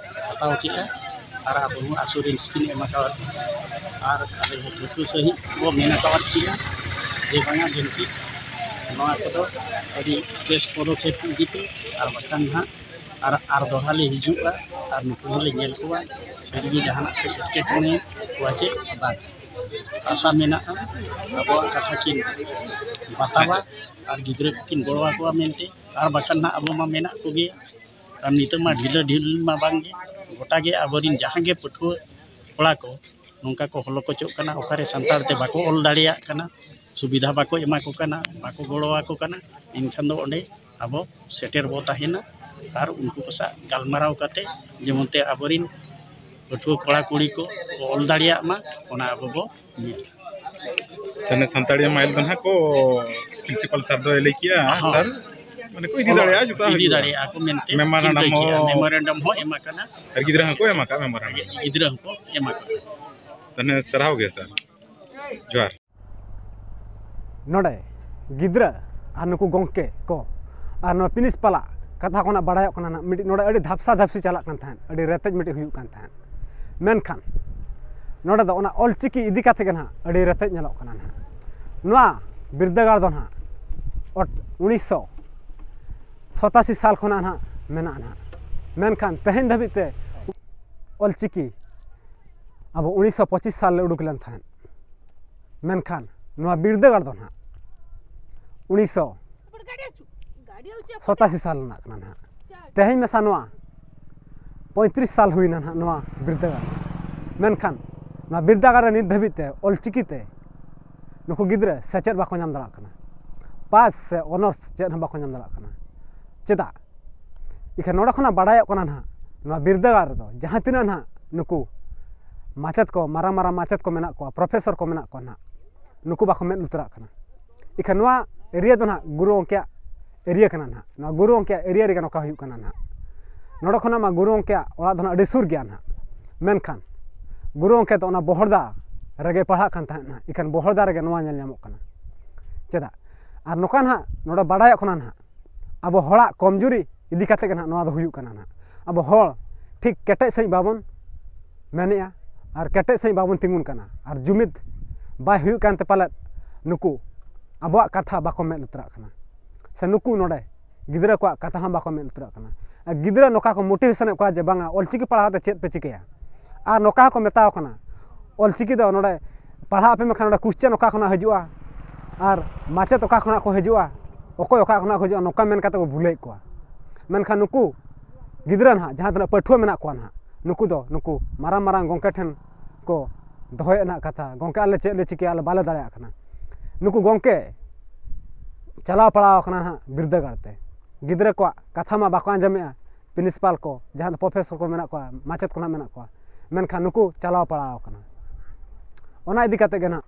ᱦᱟᱛᱟᱣ ᱠᱮᱜᱼᱟ ᱟᱨ ᱟᱵᱚ ᱦᱚᱸ ᱟᱥᱩᱨᱮᱱᱥ ᱠᱤᱱ ᱮᱢ ᱟᱠᱟᱣᱟᱫ ᱵᱚᱱᱟ᱾ ᱟᱨ ᱟᱞᱮ ᱦᱚᱸ ᱴᱷᱟᱹᱣᱠᱟᱹ ᱥᱟᱺᱦᱤᱡ ᱵᱚ ᱢᱮᱱ ᱟᱠᱟᱣᱟᱫ ᱠᱤᱱᱟ ᱡᱮ ᱵᱟᱝᱟ, ᱵᱤᱱᱛᱤ ᱱᱚᱣᱟ ᱠᱚᱫᱚ ᱟᱹᱰᱤ ᱵᱮᱥ ᱯᱚᱫᱚᱠᱷᱮᱯ ᱤᱫᱤ ᱯᱮ, ᱟᱨ ᱵᱟᱠᱷᱟᱱ ᱱᱟᱦᱟᱜ ᱟᱨ, ᱟᱨ ᱫᱚᱦᱲᱟ ᱞᱮ ᱦᱤᱡᱩᱜᱼᱟ ᱟᱨ ᱱᱩᱠᱩ ᱦᱚᱸᱞᱮ ᱧᱮᱞ ᱠᱚᱣᱟ ᱥᱟᱹᱨᱤᱜᱮ ᱡᱟᱦᱟᱱᱟᱜ ᱯᱮ ᱮᱴᱠᱮᱴᱚᱬᱮ ᱠᱚᱣᱟ ᱪᱮ ᱵᱟᱝ᱾ ᱟᱥᱟ ᱢᱮᱱᱟᱜᱼᱟ ᱟᱵᱚᱣᱟᱜ ᱠᱟᱛᱷᱟ ᱠᱤᱱ ᱵᱟᱛᱟᱣᱟ ᱟᱨ ᱜᱤᱫᱽᱨᱟᱹ ᱠᱚᱠᱤᱱ ᱜᱚᱲᱚ ᱟᱠᱚᱣᱟ ᱢᱮᱱᱛᱮ, ᱟᱨ ᱵᱟᱠᱷᱟᱱ ᱱᱟᱦᱟᱜ ᱟᱵᱚ ᱢᱟ ᱢᱮᱱᱟᱜ ᱠᱚᱜᱮᱭᱟ᱾ ᱟᱨ ᱱᱤᱛᱚᱜ ᱢᱟ ᱰᱷᱤᱞᱟᱹ ᱰᱷᱤᱞ ᱢᱟ ᱵᱟᱝ ᱜᱮ, ᱜᱚᱴᱟ ᱜᱮ ᱟᱵᱚᱨᱤᱱ ᱡᱟᱦᱟᱸ ᱜᱮ ᱯᱟᱹᱴᱷᱩᱣᱟᱹ ᱠᱚᱲᱟ ᱠᱚ ᱱᱚᱝᱠᱟ ᱠᱚ ᱦᱚᱞᱚ ᱠᱚᱪᱚᱜ ᱠᱟᱱᱟ, ᱚᱠᱟᱨᱮ ᱥᱟᱱᱛᱟᱲ ᱛᱮ ᱵᱟᱠᱚ ᱚᱞ ᱫᱟᱲᱮᱭᱟᱜ ᱠᱟᱱᱟ, ᱥᱩᱵᱤᱫᱷᱟ ᱵᱟᱠᱚ ᱮᱢᱟ ᱠᱚ ᱠᱟᱱᱟ, ᱵᱟᱠᱚ ᱜᱚᱲᱚ ᱟᱠᱚ ᱠᱟᱱᱟ, ᱮᱱᱠᱷᱟᱱ ᱫᱚ ᱚᱸᱰᱮ ᱟᱵᱚ ᱥᱮᱴᱮᱨ ᱵᱚ ᱛᱟᱦᱮᱱᱟ ᱟᱨ ᱩᱱᱠᱩ ᱠᱚ ᱥᱟᱶ ᱜᱟᱞᱢᱟᱨᱟᱣ ᱠᱟᱛᱮ ᱡᱮᱢᱚᱱ ᱛᱮ ᱟᱵᱚᱨᱤᱱ ᱯᱟᱹᱴᱷᱩᱣᱟᱹ ᱠᱚᱲᱟ ᱠᱩᱲᱤ ᱠᱚ ᱚᱞ ᱫᱟᱲᱮᱭᱟᱜ ᱢᱟ, ᱚᱱᱟ ᱟᱵᱚ ᱵᱚ ᱧᱮᱞᱟ᱾ ᱛᱟᱦᱞᱮ ᱥᱟᱱᱛᱟᱲᱤ ᱢᱟᱭᱤᱞ ᱫᱚ ᱱᱟᱦᱟᱜ ᱠᱚ ᱯᱨᱤᱱᱥᱤᱯᱟᱞ ᱥᱟᱨ ᱫᱚᱭ ᱞᱟᱹᱭ ᱠᱮᱜᱼᱟ, ᱦᱚᱸ᱾ ᱥᱟᱨ, ᱢᱟᱱᱮ ᱠᱚ ᱤᱫᱤ ᱫᱟᱲᱮᱭᱟᱜᱼᱟ, ᱡᱚᱛᱚ ᱤᱫᱤ ᱦᱩᱭᱩᱜᱼᱟ᱾ ᱫᱟᱲᱮᱭᱟᱜᱼᱟ ᱠᱚ ᱢᱮᱱᱛᱮ ᱢᱮᱢᱳᱨᱮᱱᱰᱟᱢ ᱠᱤᱱ ᱞᱟᱹᱭ ᱠᱮᱜᱼᱟ᱾ ᱦᱚᱸ᱾ ᱢᱮᱢᱳᱨᱮᱱᱰᱟᱢ ᱦᱚᱸ ᱮᱢ ᱟᱠᱟᱱᱟ᱾ ᱟᱨ ᱜᱤᱫᱽᱨᱟᱹ ᱦᱚᱸᱠᱚ ᱮᱢ ᱟᱠᱟᱫᱼᱟ, ᱢᱮᱢᱳᱨᱮᱱᱰᱟᱢ᱾ ᱜᱤᱫᱽᱨᱟᱹ ᱦᱚᱸᱠᱚ ᱮᱢ ᱟᱠᱟᱫᱼᱟ᱾ ᱛᱟᱦᱞᱮ ᱥᱟᱨᱦᱟᱣ ᱜᱮ ᱥᱟᱨ, ᱡᱚᱦᱟᱨ᱾ ᱱᱚᱰᱮ ᱜᱤᱫᱽᱨᱟᱹ ᱟᱨ ᱱᱩᱠᱩ ᱜᱚᱢᱠᱮ ᱠᱚ ᱟᱨ ᱱᱚᱣᱟ ᱯᱨᱤᱱᱥᱤᱯᱟᱞᱟᱜ ᱠᱟᱛᱷᱟ ᱠᱷᱚᱱᱟᱜ ᱵᱟᱲᱟᱭᱚᱜ ᱠᱟᱱᱟ ᱱᱟᱜ, ᱢᱤᱫᱴᱤᱡ ᱱᱚᱰᱮ ᱟᱹᱰᱤ ᱫᱷᱟᱯᱥᱟ ᱫᱷᱟᱯᱥᱤ ᱪᱟᱞᱟᱜ ᱠᱟᱱ ᱛᱟᱦᱮᱸᱫ, ᱟᱹᱰᱤ ᱨᱮᱛᱮᱡ ᱢᱤᱫᱴᱤᱡ ᱦᱩᱭᱩᱜ ᱠᱟᱱ ᱛᱟᱦᱮᱸᱫ᱾ ᱢᱮᱱᱠᱷᱟᱱ ᱱᱚᱰᱮ ᱫᱚ ᱚᱱᱟ ᱚᱞᱪᱤᱠᱤ ᱤᱫᱤ ᱠᱟᱛᱮ ᱜᱮ ᱱᱟᱜ ᱟᱹᱰᱤ ᱨᱮᱛᱮᱡ ᱧᱮᱞᱚᱜ ᱠᱟᱱᱟ ᱱᱟᱜ᱾ ᱱᱚᱣᱟ ᱵᱤᱨᱫᱟᱹᱜᱟᱲ ᱫᱚ ᱱᱟᱜ ᱚᱴ-, ᱩᱱᱤᱥᱥᱚ ᱥᱚᱛᱟᱥᱤ ᱥᱟᱞ ᱠᱷᱚᱱᱟᱜ ᱱᱟᱜ ᱢᱮᱱᱟᱜᱼᱟ ᱱᱟᱜ᱾ ᱢᱮᱱᱠᱷᱟᱱ ᱛᱮᱦᱮᱧ ᱫᱷᱟᱹᱵᱤᱡ ᱛᱮ ᱚᱞᱪᱤᱠᱤ ᱟᱵᱚ ᱩᱱᱤᱥᱥᱚ ᱯᱚᱸᱪᱤᱥ ᱥᱟᱞ ᱞᱮ ᱩᱰᱩᱠ ᱞᱮᱱ ᱛᱟᱦᱮᱸᱫ᱾ ᱢᱮᱱᱠᱷᱟᱱ ᱱᱚᱣᱟ ᱵᱤᱨᱫᱟᱹᱜᱟᱲ ᱫᱚ ᱱᱟᱦᱟᱜ ᱩᱱᱤᱥᱥᱚ ᱥᱚᱛᱟᱥᱤ ᱥᱟᱞ ᱨᱮᱱᱟᱜ ᱠᱟᱱᱟ ᱱᱟᱦᱟᱜ᱾ ᱛᱮᱦᱮᱧ ᱢᱮᱥᱟ ᱱᱚᱣᱟ ᱯᱚᱸᱭᱛᱨᱤᱥ ᱥᱟᱞ ᱦᱩᱭᱱᱟ ᱱᱟᱦᱟᱜ ᱱᱚᱣᱟ ᱵᱤᱨᱫᱟᱹᱜᱟᱲ᱾ ᱢᱮᱱᱠᱷᱟᱱ ᱱᱚᱣᱟ ᱵᱤᱨᱫᱟᱹᱜᱟᱲ ᱨᱮ ᱱᱤᱛ ᱫᱷᱟᱹᱵᱤᱡ ᱛᱮ ᱚᱞᱪᱤᱠᱤ ᱛᱮ ᱱᱩᱠᱩ ᱜᱤᱫᱽᱨᱟᱹ ᱥᱮᱪᱮᱫ ᱵᱟᱠᱚ ᱧᱟᱢ ᱫᱟᱲᱮᱭᱟᱜ ᱠᱟᱱᱟ᱾ ᱯᱟᱥ ᱥᱮ ᱚᱱᱟᱨᱥ ᱪᱮᱫ ᱦᱚᱸ ᱵᱟᱠᱚ ᱧᱟᱢ ᱫᱟᱲᱮᱭᱟᱜ ᱠᱟᱱᱟ᱾ ᱪᱮᱫᱟᱜ? ᱤᱠᱷᱟᱹᱱ ᱱᱚᱰᱮ ᱠᱷᱚᱱᱟᱜ ᱵᱟᱲᱟᱭᱚᱜ ᱠᱟᱱᱟ ᱱᱟᱦᱟᱜ, ᱱᱚᱣᱟ ᱵᱤᱨᱫᱟᱹᱜᱟᱲ ᱨᱮᱫᱚ ᱡᱟᱦᱟᱸ ᱛᱤᱱᱟᱹᱜ ᱱᱟᱦᱟᱜ ᱱᱩᱠᱩ ᱢᱟᱪᱮᱫ ᱠᱚ, ᱢᱟᱨᱟᱝ ᱢᱟᱨᱟᱝ ᱢᱟᱪᱮᱫ ᱠᱚ ᱢᱮᱱᱟᱜ ᱠᱚᱣᱟ, ᱯᱨᱚᱯᱷᱮᱥᱚᱨ ᱠᱚ ᱢᱮᱱᱟᱜ ᱠᱚᱣᱟ ᱱᱟᱦᱟᱜ, ᱱᱩᱠᱩ ᱵᱟᱠᱚ ᱢᱮᱫ ᱞᱩᱛᱩᱨᱟᱜ ᱠᱟᱱᱟ᱾ ᱤᱠᱷᱟᱹᱱ ᱱᱚᱣᱟ ᱮᱨᱤᱭᱟ ᱫᱚ ᱱᱟᱦᱟᱜ ᱜᱩᱨᱩ ᱜᱚᱢᱠᱮᱭᱟᱜ ᱮᱨᱤᱭᱟ ᱠᱟᱱᱟ ᱱᱟᱦᱟᱜ᱾ ᱱᱚᱣᱟ ᱜᱩᱨᱩ ᱜᱚᱢᱠᱮᱭᱟᱜ ᱮᱨᱤᱭᱟ ᱨᱮᱜᱮ ᱱᱚᱝᱠᱟ ᱦᱩᱭᱩᱜ ᱠᱟᱱᱟ ᱱᱟᱦᱟᱜ᱾ ᱱᱚᱰᱮ ᱠᱷᱚᱱᱟᱜ ᱢᱟ ᱜᱩᱨᱩ ᱜᱚᱢᱠᱮᱭᱟᱜ ᱚᱲᱟᱜ ᱫᱚ ᱱᱟᱦᱟᱜ ᱟᱹᱰᱤ ᱥᱩᱨ ᱜᱮᱭᱟ ᱱᱟᱦᱟᱜ᱾ ᱢᱮᱱᱠᱷᱟᱱ ᱜᱩᱨᱩ ᱜᱚᱢᱠᱮ ᱫᱚ ᱚᱱᱟ ᱵᱚᱦᱚᱲᱫᱟ ᱨᱮᱜᱮ ᱯᱟᱲᱦᱟᱜ ᱠᱟᱱ ᱛᱟᱦᱮᱸᱫ ᱱᱟᱦᱟᱜ᱾ ᱤᱠᱷᱟᱹᱱ ᱵᱚᱦᱚᱲᱫᱟ ᱨᱮᱜᱮ ᱱᱚᱣᱟ ᱧᱮᱞ ᱧᱟᱢᱚᱜ ᱠᱟᱱᱟ᱾ ᱪᱮᱫᱟᱜ? ᱟᱨ ᱱᱚᱝᱠᱟ ᱱᱟᱦᱟᱜ ᱱᱚᱰᱮ ᱵᱟᱲᱟᱭᱚᱜ ᱠᱟᱱᱟ ᱱᱟᱦᱟᱜ, ᱟᱵᱚ ᱦᱚᱲᱟᱜ ᱠᱚᱢᱡᱩᱨᱤ ᱤᱫᱤ ᱠᱟᱛᱮ ᱜᱮ ᱱᱟᱦᱟᱜ ᱱᱚᱣᱟ ᱫᱚ ᱦᱩᱭᱩᱜ ᱠᱟᱱᱟ ᱱᱟᱦᱟᱜ᱾ ᱟᱵᱚ ᱦᱚᱲ ᱴᱷᱤᱠ ᱠᱮᱴᱮᱡ ᱥᱟᱺᱦᱤᱡ ᱵᱟᱵᱚᱱ ᱢᱮᱱᱮᱜᱼᱟ ᱟᱨ ᱠᱮᱴᱮᱡ ᱥᱟᱺᱦᱤᱡ ᱵᱟᱵᱚᱱ ᱛᱤᱸᱜᱩᱱ ᱠᱟᱱᱟ, ᱟᱨ ᱡᱩᱢᱤᱫ ᱵᱟᱭ ᱦᱩᱭᱩᱜ ᱠᱟᱱᱛᱮ ᱯᱟᱞᱮᱫ ᱱᱩᱠᱩ ᱟᱵᱚᱣᱟᱜ ᱠᱟᱛᱷᱟ ᱵᱟᱠᱚ ᱢᱮᱫ ᱞᱩᱛᱩᱨᱟᱜ ᱠᱟᱱᱟ, ᱥᱮ ᱱᱩᱠᱩ ᱱᱚᱰᱮ ᱜᱤᱫᱽᱨᱟᱹ ᱠᱚᱣᱟᱜ ᱠᱟᱛᱷᱟ ᱦᱚᱸ ᱵᱟᱠᱚ ᱢᱮᱫ ᱞᱩᱛᱩᱨᱟᱜ ᱠᱟᱱᱟ᱾ ᱟᱨ ᱜᱤᱫᱽᱨᱟᱹ ᱱᱚᱝᱠᱟ ᱠᱚ ᱢᱳᱴᱤᱵᱷᱮᱥᱚᱱᱮᱫ ᱠᱚᱣᱟ ᱡᱮ, "ᱵᱟᱝᱟ, ᱚᱞᱪᱤᱠᱤ ᱯᱟᱲᱦᱟᱣ ᱠᱟᱛᱮ ᱪᱮᱫ ᱯᱮ ᱪᱤᱠᱟᱹᱭᱟ?" ᱟᱨ ᱱᱚᱝᱠᱟ ᱦᱚᱸᱠᱚ ᱢᱮᱛᱟᱣ ᱠᱟᱱᱟ, "ᱚᱞᱪᱤᱠᱤ ᱫᱚ ᱱᱚᱰᱮ ᱯᱟᱲᱦᱟᱜ ᱟᱯᱮ, ᱢᱮᱱᱠᱷᱟᱱ ᱱᱚᱰᱮ ᱠᱩᱥᱪᱮᱱ ᱚᱠᱟ ᱠᱷᱚᱱᱟᱜ ᱦᱤᱡᱩᱜᱼᱟ ᱟᱨ ᱢᱟᱪᱮᱫ ᱚᱠᱟ ᱠᱷᱚᱱᱟᱜ ᱠᱚ ᱦᱤᱡᱩᱜᱼᱟ, ᱚᱠᱚᱭ ᱚᱠᱟ ᱠᱷᱚᱱᱟᱜ ᱠᱚ ᱦᱤᱡᱩᱜᱼᱟ?" ᱱᱚᱝᱠᱟ ᱢᱮᱱ ᱠᱟᱛᱮ ᱠᱚ ᱵᱷᱩᱞᱟᱹᱣᱮᱫ ᱠᱚᱣᱟ᱾ ᱢᱮᱱᱠᱷᱟᱱ ᱱᱩᱠᱩ ᱜᱤᱫᱽᱨᱟᱹ ᱱᱟᱦᱟᱜ, ᱡᱟᱦᱟᱸ ᱛᱤᱱᱟᱹᱜ ᱯᱟᱹᱴᱷᱩᱣᱟᱹ ᱢᱮᱱᱟᱜ ᱠᱚᱣᱟ ᱱᱟᱦᱟᱜ, ᱱᱩᱠᱩ ᱫᱚ ᱱᱩᱠᱩ ᱢᱟᱨᱟᱝ ᱢᱟᱨᱟᱝ ᱜᱚᱢᱠᱮ ᱴᱷᱮᱱ ᱠᱚ ᱫᱚᱦᱚᱭᱮᱫ ᱱᱟᱦᱟᱜ ᱠᱟᱛᱷᱟ, "ᱜᱚᱢᱠᱮ, ᱟᱞᱮ ᱪᱮᱫ ᱞᱮ ᱪᱤᱠᱟᱹᱭᱟ, ᱟᱞᱮ ᱵᱟᱞᱮ ᱫᱟᱲᱮᱭᱟᱜ ᱠᱟᱱᱟ᱾" ᱱᱩᱠᱩ ᱜᱚᱢᱠᱮ ᱪᱟᱞᱟᱣ ᱯᱟᱲᱟᱣ ᱟᱠᱟᱱᱟ ᱱᱟᱦᱟᱜ ᱵᱤᱨᱫᱟᱹᱜᱟᱲ ᱛᱮ, ᱜᱤᱫᱽᱨᱟᱹ ᱠᱚᱣᱟᱜ ᱠᱟᱛᱷᱟ ᱢᱟ ᱵᱟᱠᱚ ᱟᱸᱡᱚᱢᱮᱜᱼᱟ᱾ ᱯᱨᱤᱱᱥᱤᱯᱟᱞ ᱠᱚ, ᱡᱟᱦᱟᱸ ᱫᱚ ᱯᱨᱚᱯᱷᱮᱥᱚᱨ ᱠᱚ ᱢᱮᱱᱟᱜ ᱠᱚᱣᱟ, ᱢᱟᱪᱮᱫ ᱠᱚ ᱱᱟᱦᱟᱜ ᱢᱮᱱᱟᱜ ᱠᱚᱣᱟ, ᱢᱮᱱᱠᱷᱟᱱ ᱱᱩᱠᱩ ᱪᱟᱞᱟᱣ ᱯᱟᱲᱟᱣ ᱟᱠᱟᱱᱟ᱾ ᱚᱱᱟ ᱤᱫᱤ ᱠᱟᱛᱮ ᱜᱮ ᱱᱟᱦᱟᱜ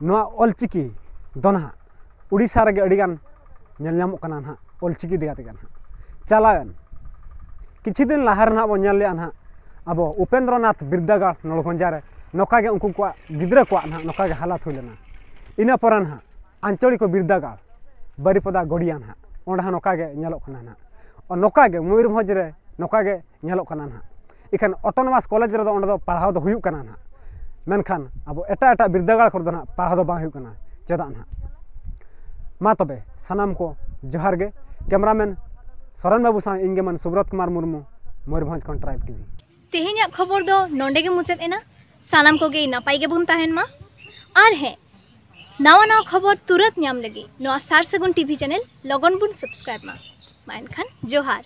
ᱱᱚᱣᱟ ᱚᱞᱪᱤᱠᱤ ᱫᱚ ᱱᱟᱦᱟᱜ ᱩᱲᱤᱥᱥᱟ ᱨᱮᱜᱮ ᱟᱹᱰᱤᱜᱟᱱ ᱧᱮᱞ ᱧᱟᱢᱚᱜ ᱠᱟᱱᱟ ᱱᱟᱦᱟᱜ, ᱚᱞᱪᱤᱠᱤ ᱤᱫᱤ ᱠᱟᱛᱮ ᱜᱮ ᱱᱟᱦᱟᱜ᱾ ᱪᱟᱞᱟᱣᱮᱱ ᱠᱤᱪᱷᱩ ᱫᱤᱱ ᱞᱟᱦᱟ ᱨᱮ ᱱᱟᱦᱟᱜ ᱵᱚᱱ ᱧᱮᱞ ᱞᱮᱜᱼᱟ ᱱᱟᱦᱟᱜ, ᱟᱵᱚ ᱩᱯᱮᱱᱫᱨᱚᱱᱟᱛᱷ ᱵᱤᱨᱫᱟᱹᱜᱟᱲ ᱱᱚᱞᱜᱚᱸᱡᱟ ᱨᱮ ᱱᱚᱝᱠᱟ ᱜᱮ ᱩᱱᱠᱩ ᱠᱚᱣᱟᱜ ᱜᱤᱫᱽᱨᱟᱹ ᱠᱚᱣᱟᱜ ᱱᱟᱦᱟᱜ ᱱᱚᱝᱠᱟ ᱜᱮ ᱦᱟᱞᱟᱛ ᱦᱩᱭ ᱞᱮᱱᱟ᱾ ᱤᱱᱟᱹ ᱯᱚᱨᱮ ᱱᱟᱦᱟᱜ ᱟᱧᱪᱚᱲᱤᱠ ᱵᱤᱨᱫᱟᱹᱜᱟᱲ ᱵᱟᱨᱤᱯᱚᱫᱟ ᱜᱚᱲᱤᱭᱟ ᱱᱟᱦᱟᱜ, ᱚᱸᱰᱮ ᱦᱚᱸ ᱱᱚᱝᱠᱟ ᱜᱮ ᱧᱮᱞᱚᱜ ᱠᱟᱱᱟ ᱱᱟᱦᱟᱜ᱾ ᱱᱚᱝᱠᱟ ᱜᱮ ᱢᱚᱭᱩᱨᱵᱷᱚᱸᱡᱽ ᱨᱮ ᱱᱚᱝᱠᱟ ᱜᱮ ᱧᱮᱞᱚᱜ ᱠᱟᱱᱟ ᱱᱟᱦᱟᱜ᱾ ᱤᱠᱷᱟᱹᱱ ᱚᱴᱳᱱᱚᱢᱟᱥ ᱠᱚᱞᱮᱡᱽ ᱨᱮᱫᱚ ᱚᱸᱰᱮ ᱫᱚ ᱯᱟᱲᱦᱟᱣ ᱫᱚ ᱦᱩᱭᱩᱜ ᱠᱟᱱᱟ ᱱᱟᱦᱟᱜ, ᱢᱮᱱᱠᱷᱟᱱ ᱟᱵᱚ ᱮᱴᱟᱜ ᱮᱴᱟᱜ ᱵᱤᱨᱫᱟᱹᱜᱟᱲ ᱠᱚᱨᱮ ᱫᱚ ᱱᱟᱦᱟᱜ ᱯᱟᱲᱦᱟᱣ ᱫᱚ ᱵᱟᱝ ᱦᱩᱭᱩᱜ ᱠᱟᱱᱟ᱾ ᱪᱮᱫᱟᱜ ᱱᱟᱦᱟᱜ? ᱢᱟ ᱛᱚᱵᱮ ᱥᱟᱱᱟᱢ ᱠᱚ ᱡᱚᱦᱟᱨ ᱜᱮ᱾ ᱠᱮᱢᱨᱟᱢᱮᱱ ᱥᱚᱨᱮᱱ ᱵᱟᱹᱵᱩ ᱥᱟᱶ ᱤᱧ ᱜᱮ ᱢᱟᱱ ᱥᱩᱵᱨᱚᱛ ᱠᱩᱢᱟᱨ ᱢᱩᱨᱢᱩ, ᱢᱚᱭᱩᱨᱵᱷᱚᱸᱡᱽ ᱠᱷᱚᱱ ᱴᱨᱟᱭᱤᱵᱽ ᱴᱤᱵᱷᱤ᱾ ᱛᱮᱦᱮᱧᱟᱜ ᱠᱷᱚᱵᱚᱨ ᱫᱚ ᱱᱚᱸᱰᱮ ᱜᱮ ᱢᱩᱪᱟᱹᱫ ᱮᱱᱟ᱾ ᱥᱟᱱᱟᱢ ᱠᱚᱜᱮ ᱱᱟᱯᱟᱭ ᱜᱮᱵᱚᱱ ᱛᱟᱦᱮᱱ ᱢᱟ᱾ ᱟᱨ ᱦᱮᱸ, ᱱᱟᱣᱟ ᱱᱟᱣᱟ ᱠᱷᱚᱵᱚᱨ ᱛᱩᱨᱟᱹᱛ ᱧᱟᱢ ᱞᱟᱹᱜᱤᱫ ᱱᱚᱣᱟ ᱥᱟᱨ ᱥᱟᱹᱜᱩᱱ ᱴᱤᱵᱷᱤ ᱪᱮᱱᱮᱞ ᱞᱚᱜᱚᱱ ᱵᱚᱱ ᱥᱟᱵᱥᱠᱨᱟᱭᱤᱵ ᱢᱟ᱾ ᱢᱟ ᱮᱱᱠᱷᱟᱱ ᱡᱚᱦᱟᱨ᱾